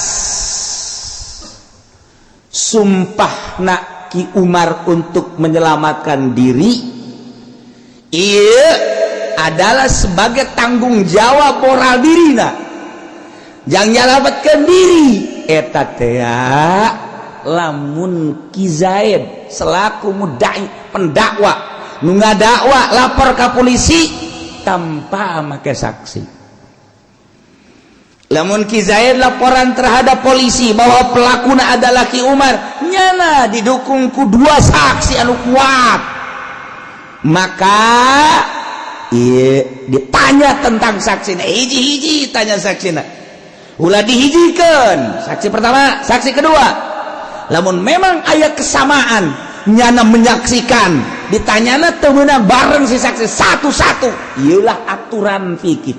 sumpah nak Ki Umar untuk menyelamatkan diri. Iya, adalah sebagai tanggung jawab moral diri nak jangan nyelamatkan diri. Eta teh lamun Ki Zaid selaku mudai, pendakwa nu ngadakwa, lapor ke polisi tanpa make saksi. Lamun Ki Zaid laporan terhadap polisi bahwa pelakuna adalah Ki Umar, nyana didukung ku dua saksi anu kuat, maka iya ditanya tentang saksi hiji-hiji, tanya saksi ulah dihijikan, saksi pertama, saksi kedua. Lamun memang aya kesamaan nyana menyaksikan, ditanyana temenang bareng si saksi satu-satu. Iyalah aturan fikih.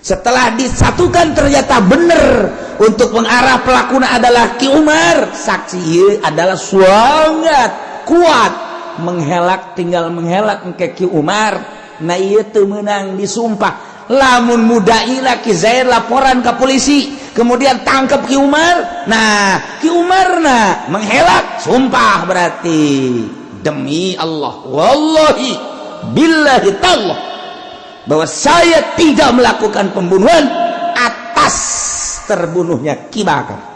Setelah disatukan ternyata benar Untuk mengarah pelakuna adalah Ki Umar. Saksi ieu adalah sangat kuat menghelak, tinggal menghelak ke Ki Umar. Nah, ieu teu meunang disumpah. Lamun mudai Ki Zaid laporan ke polisi, kemudian tangkap Ki Umar. Nah, Ki Umar nah menghelak sumpah, berarti demi Allah, wallahi billahi tallah, bahwa saya tidak melakukan pembunuhan atas terbunuhnya Ki Bakar.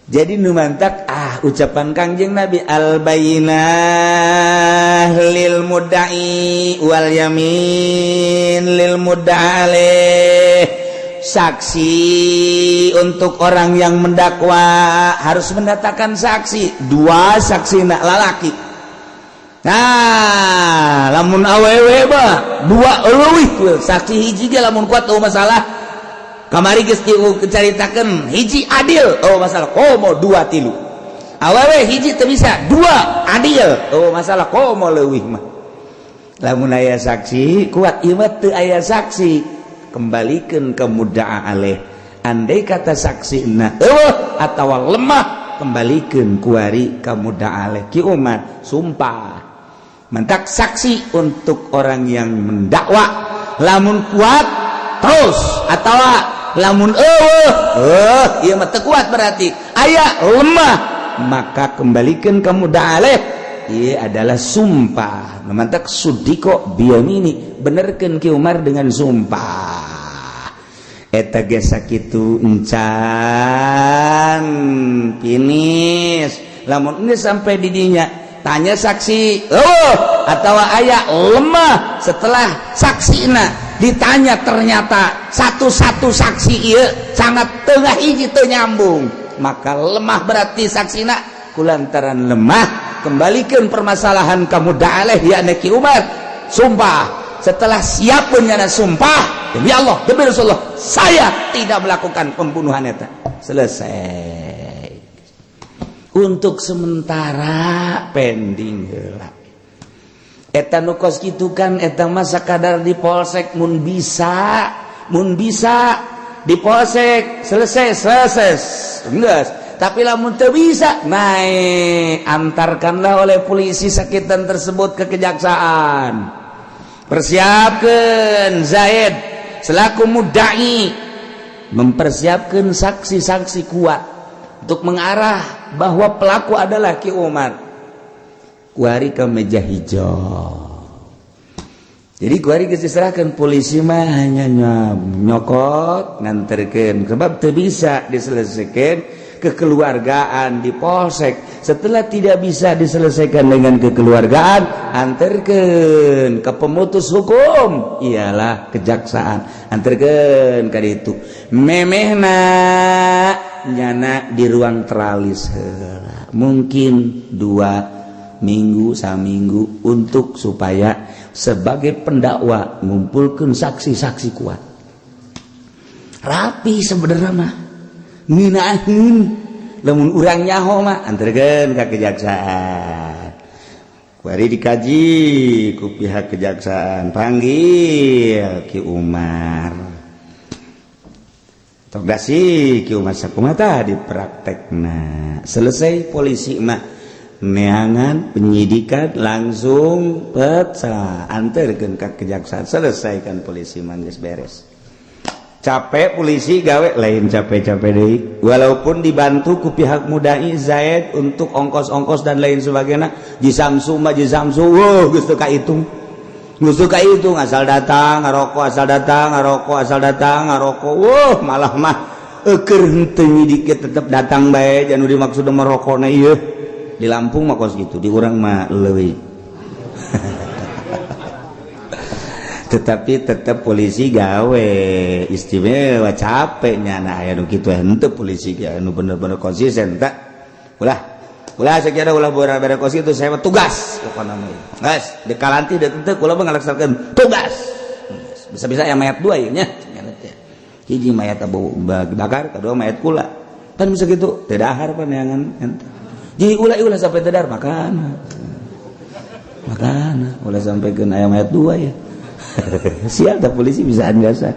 Jadi nu mantak ah ucapan Kangjeng Nabi, al bayyinah lil mudda'i wal yamin lil mudda'a alaih. Saksi untuk orang yang mendakwa harus mendatangkan saksi, dua saksi nak lalaki. Nah, lamun awewe mah dua leuwih, saksi hiji ge lamun kuat oh masalah. Kamari geus dicaritakeun, hiji adil oh masalah, komo dua tilu. Awewe hiji teu bisa, dua adil oh masalah, komo leuwih mah lamun aya saksi kuat. Ieu mah teu aya saksi, kembalikan ke mudda'a alaih. Andai kata saksi na eueuh atawa lemah, kembalikan kuari ka mudda'a alaih, Ki Umar sumpah. Mentak saksi untuk orang yang mendakwa lamun kuat terus, atau lamun eueuh ieu mah teu kuat, berarti aya lemah, maka kembalikan ke mudda'a alaih. Ieu adalah sumpah. Mantak sudiko biyamini, benerkeun Ki Umar dengan sumpah. Eta ge sakitu encan finish. Lamun ini sampai didinya tanya saksi oh atau aya lemah, setelah saksina ditanya ternyata satu-satu saksi iya sangat tengah hiji teu nyambung, maka lemah berarti saksina. Kulantaran lemah, kembalikan permasalahan ka mudda'a alaih, yakni Ki Umar sumpah. Setelah siap nyana sumpah, demi Allah, demi Rasulullah, saya tidak melakukan pembunuhan eta, selesai. Untuk sementara pending heula eta nu kos kitu kan. Eta mah sakadar di polsek, mun bisa di polsek selesai, selesai geus. Tapi lamun teu bisa, naik, antarkanlah oleh polisi sakitan tersebut ke kejaksaan. Persiapkan Zaid selaku mudai mempersiapkan saksi-saksi kuat untuk mengarah bahwa pelaku adalah Ki Umar. Kuari ke meja hijau. Jadi kuari geus diserahkan, polisi mah hanya nyokot nganterkeun, sebab teu bisa diselesaikan kekeluargaan di polsek. Setelah tidak bisa diselesaikan dengan kekeluargaan, anterkeun ke pemutus hukum, ialah kejaksaan. Anterkeun ka ditu, memehna nyana di ruang teralis heula mungkin 2 minggu, saminggu, untuk supaya sebagai pendakwa ngumpulkan saksi-saksi kuat rapi. Sebenarnya mah ngeunaheun lamun urang nyaho mah anterkeun ka kejaksaan. Kuari dikaji ku pihak kejaksaan, panggil Ki Umar. Tok dasi Ki Umar sakumaha di praktekna. Selesai, polisi mah neangan penyidikan langsung pecah, anterkeun ka kejaksaan, selesaikan. Polisi mah geus beres. Capek polisi gawe lain capek-capek deui, walaupun dibantu ku pihak mudai Zaid untuk ongkos-ongkos dan lain sebagainya. Ji Samsu mah, Ji Samsu, wow, geus teu kahitung, geus teu kahitung, asal datang ngarokok, asal datang ngarokok, asal datang ngarokok. Wah, malah mah eukeur henteu nyidikeun tetep datang bae, jangan dimaksud merokokna ieu. Di Lampung mah kos gitu, di urang mah leuwih. Tetapi tetap polisi gawe istimewa, capeknya. Nah, aya nu kitu henteu polisi ge anu bener-bener konsisten. Tak ulah, ulah sakieu, ulah bere kos itu. Saya mah tugas pokona mah geus dikalanti da teu kula mah ngalaksanakeun tugas. Bisa-bisa yang mayat dua ieu nya, hiji mayat Abu Bakar, kedua mayat kula kan bisa gitu. Teu dahar pan neangan ente. Jadi ulah, ulah sampai teu dahar, makan makan, ulah sampai ke aya mayat dua ya. Sial, tak polisi bisa biasa.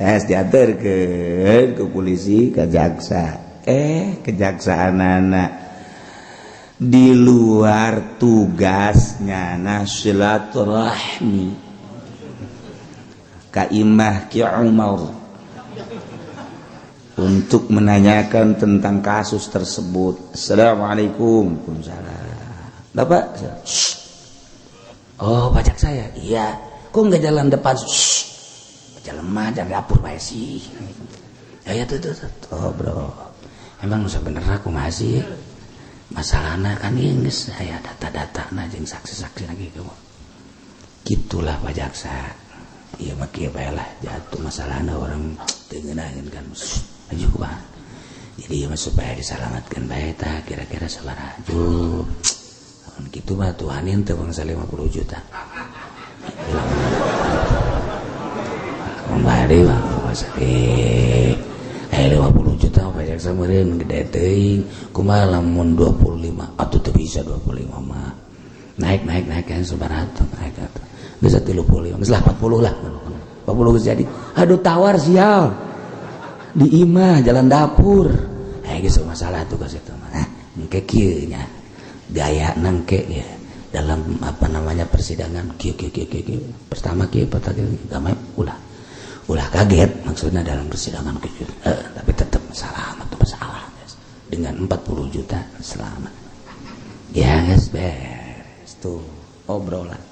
Tes diaturkeun ke polisi, ke jaksa, kejaksaan anak di luar tugasnya na silaturahmi ka imah Ki Umar untuk menanyakan tentang kasus tersebut. Assalamualaikum. Waalaikumsalam. Bapak. Shh. Oh, pajak saya. Iya. Kok nggak jalan depan? Shh. Jalan mah jalan dapur bae sih. Ya ya, tuh tuh tuh. Oh, bro. Emang sebenarnya aku masih masalahnya kan ini saya data-data nah jeung saksi-saksi lagi kamu. Gitulah, Pak Jaksa. Iya mah kieu bae lah, jatuh masalahnya orang teu ngeunaheun kan. Aja kumaha. Jadi mah supaya diselamatkan bae tah kira-kira sabaraha? Juh. Lamun kitu mah tuhanin teu bangsa 50 juta. Kembali mah 50 juta, Pak Jaksa, meureun gede teuing. Kumaha lamun 25? Atuh teu bisa 25 mah. Naik, naik, naik kan sabaraha tuh, naik atuh. Geus 35, geus lah 40 lah. 40 geus jadi. Aduh, tawar sial. Di imah jalan dapur. Eh, geus masalah tuh geus itu mah. Nah, engke kieu nya. Gaya nangke ya dalam apa namanya persidangan kieu kieu kieu kieu kieu. Pertama kieu, pertama kieu, gamai ulah ulah kaget maksudnya dalam persidangan kieu. Tapi tetap selamat tuh masalah, guys. Dengan 40 juta selamat. Ya guys, beres tuh obrolan.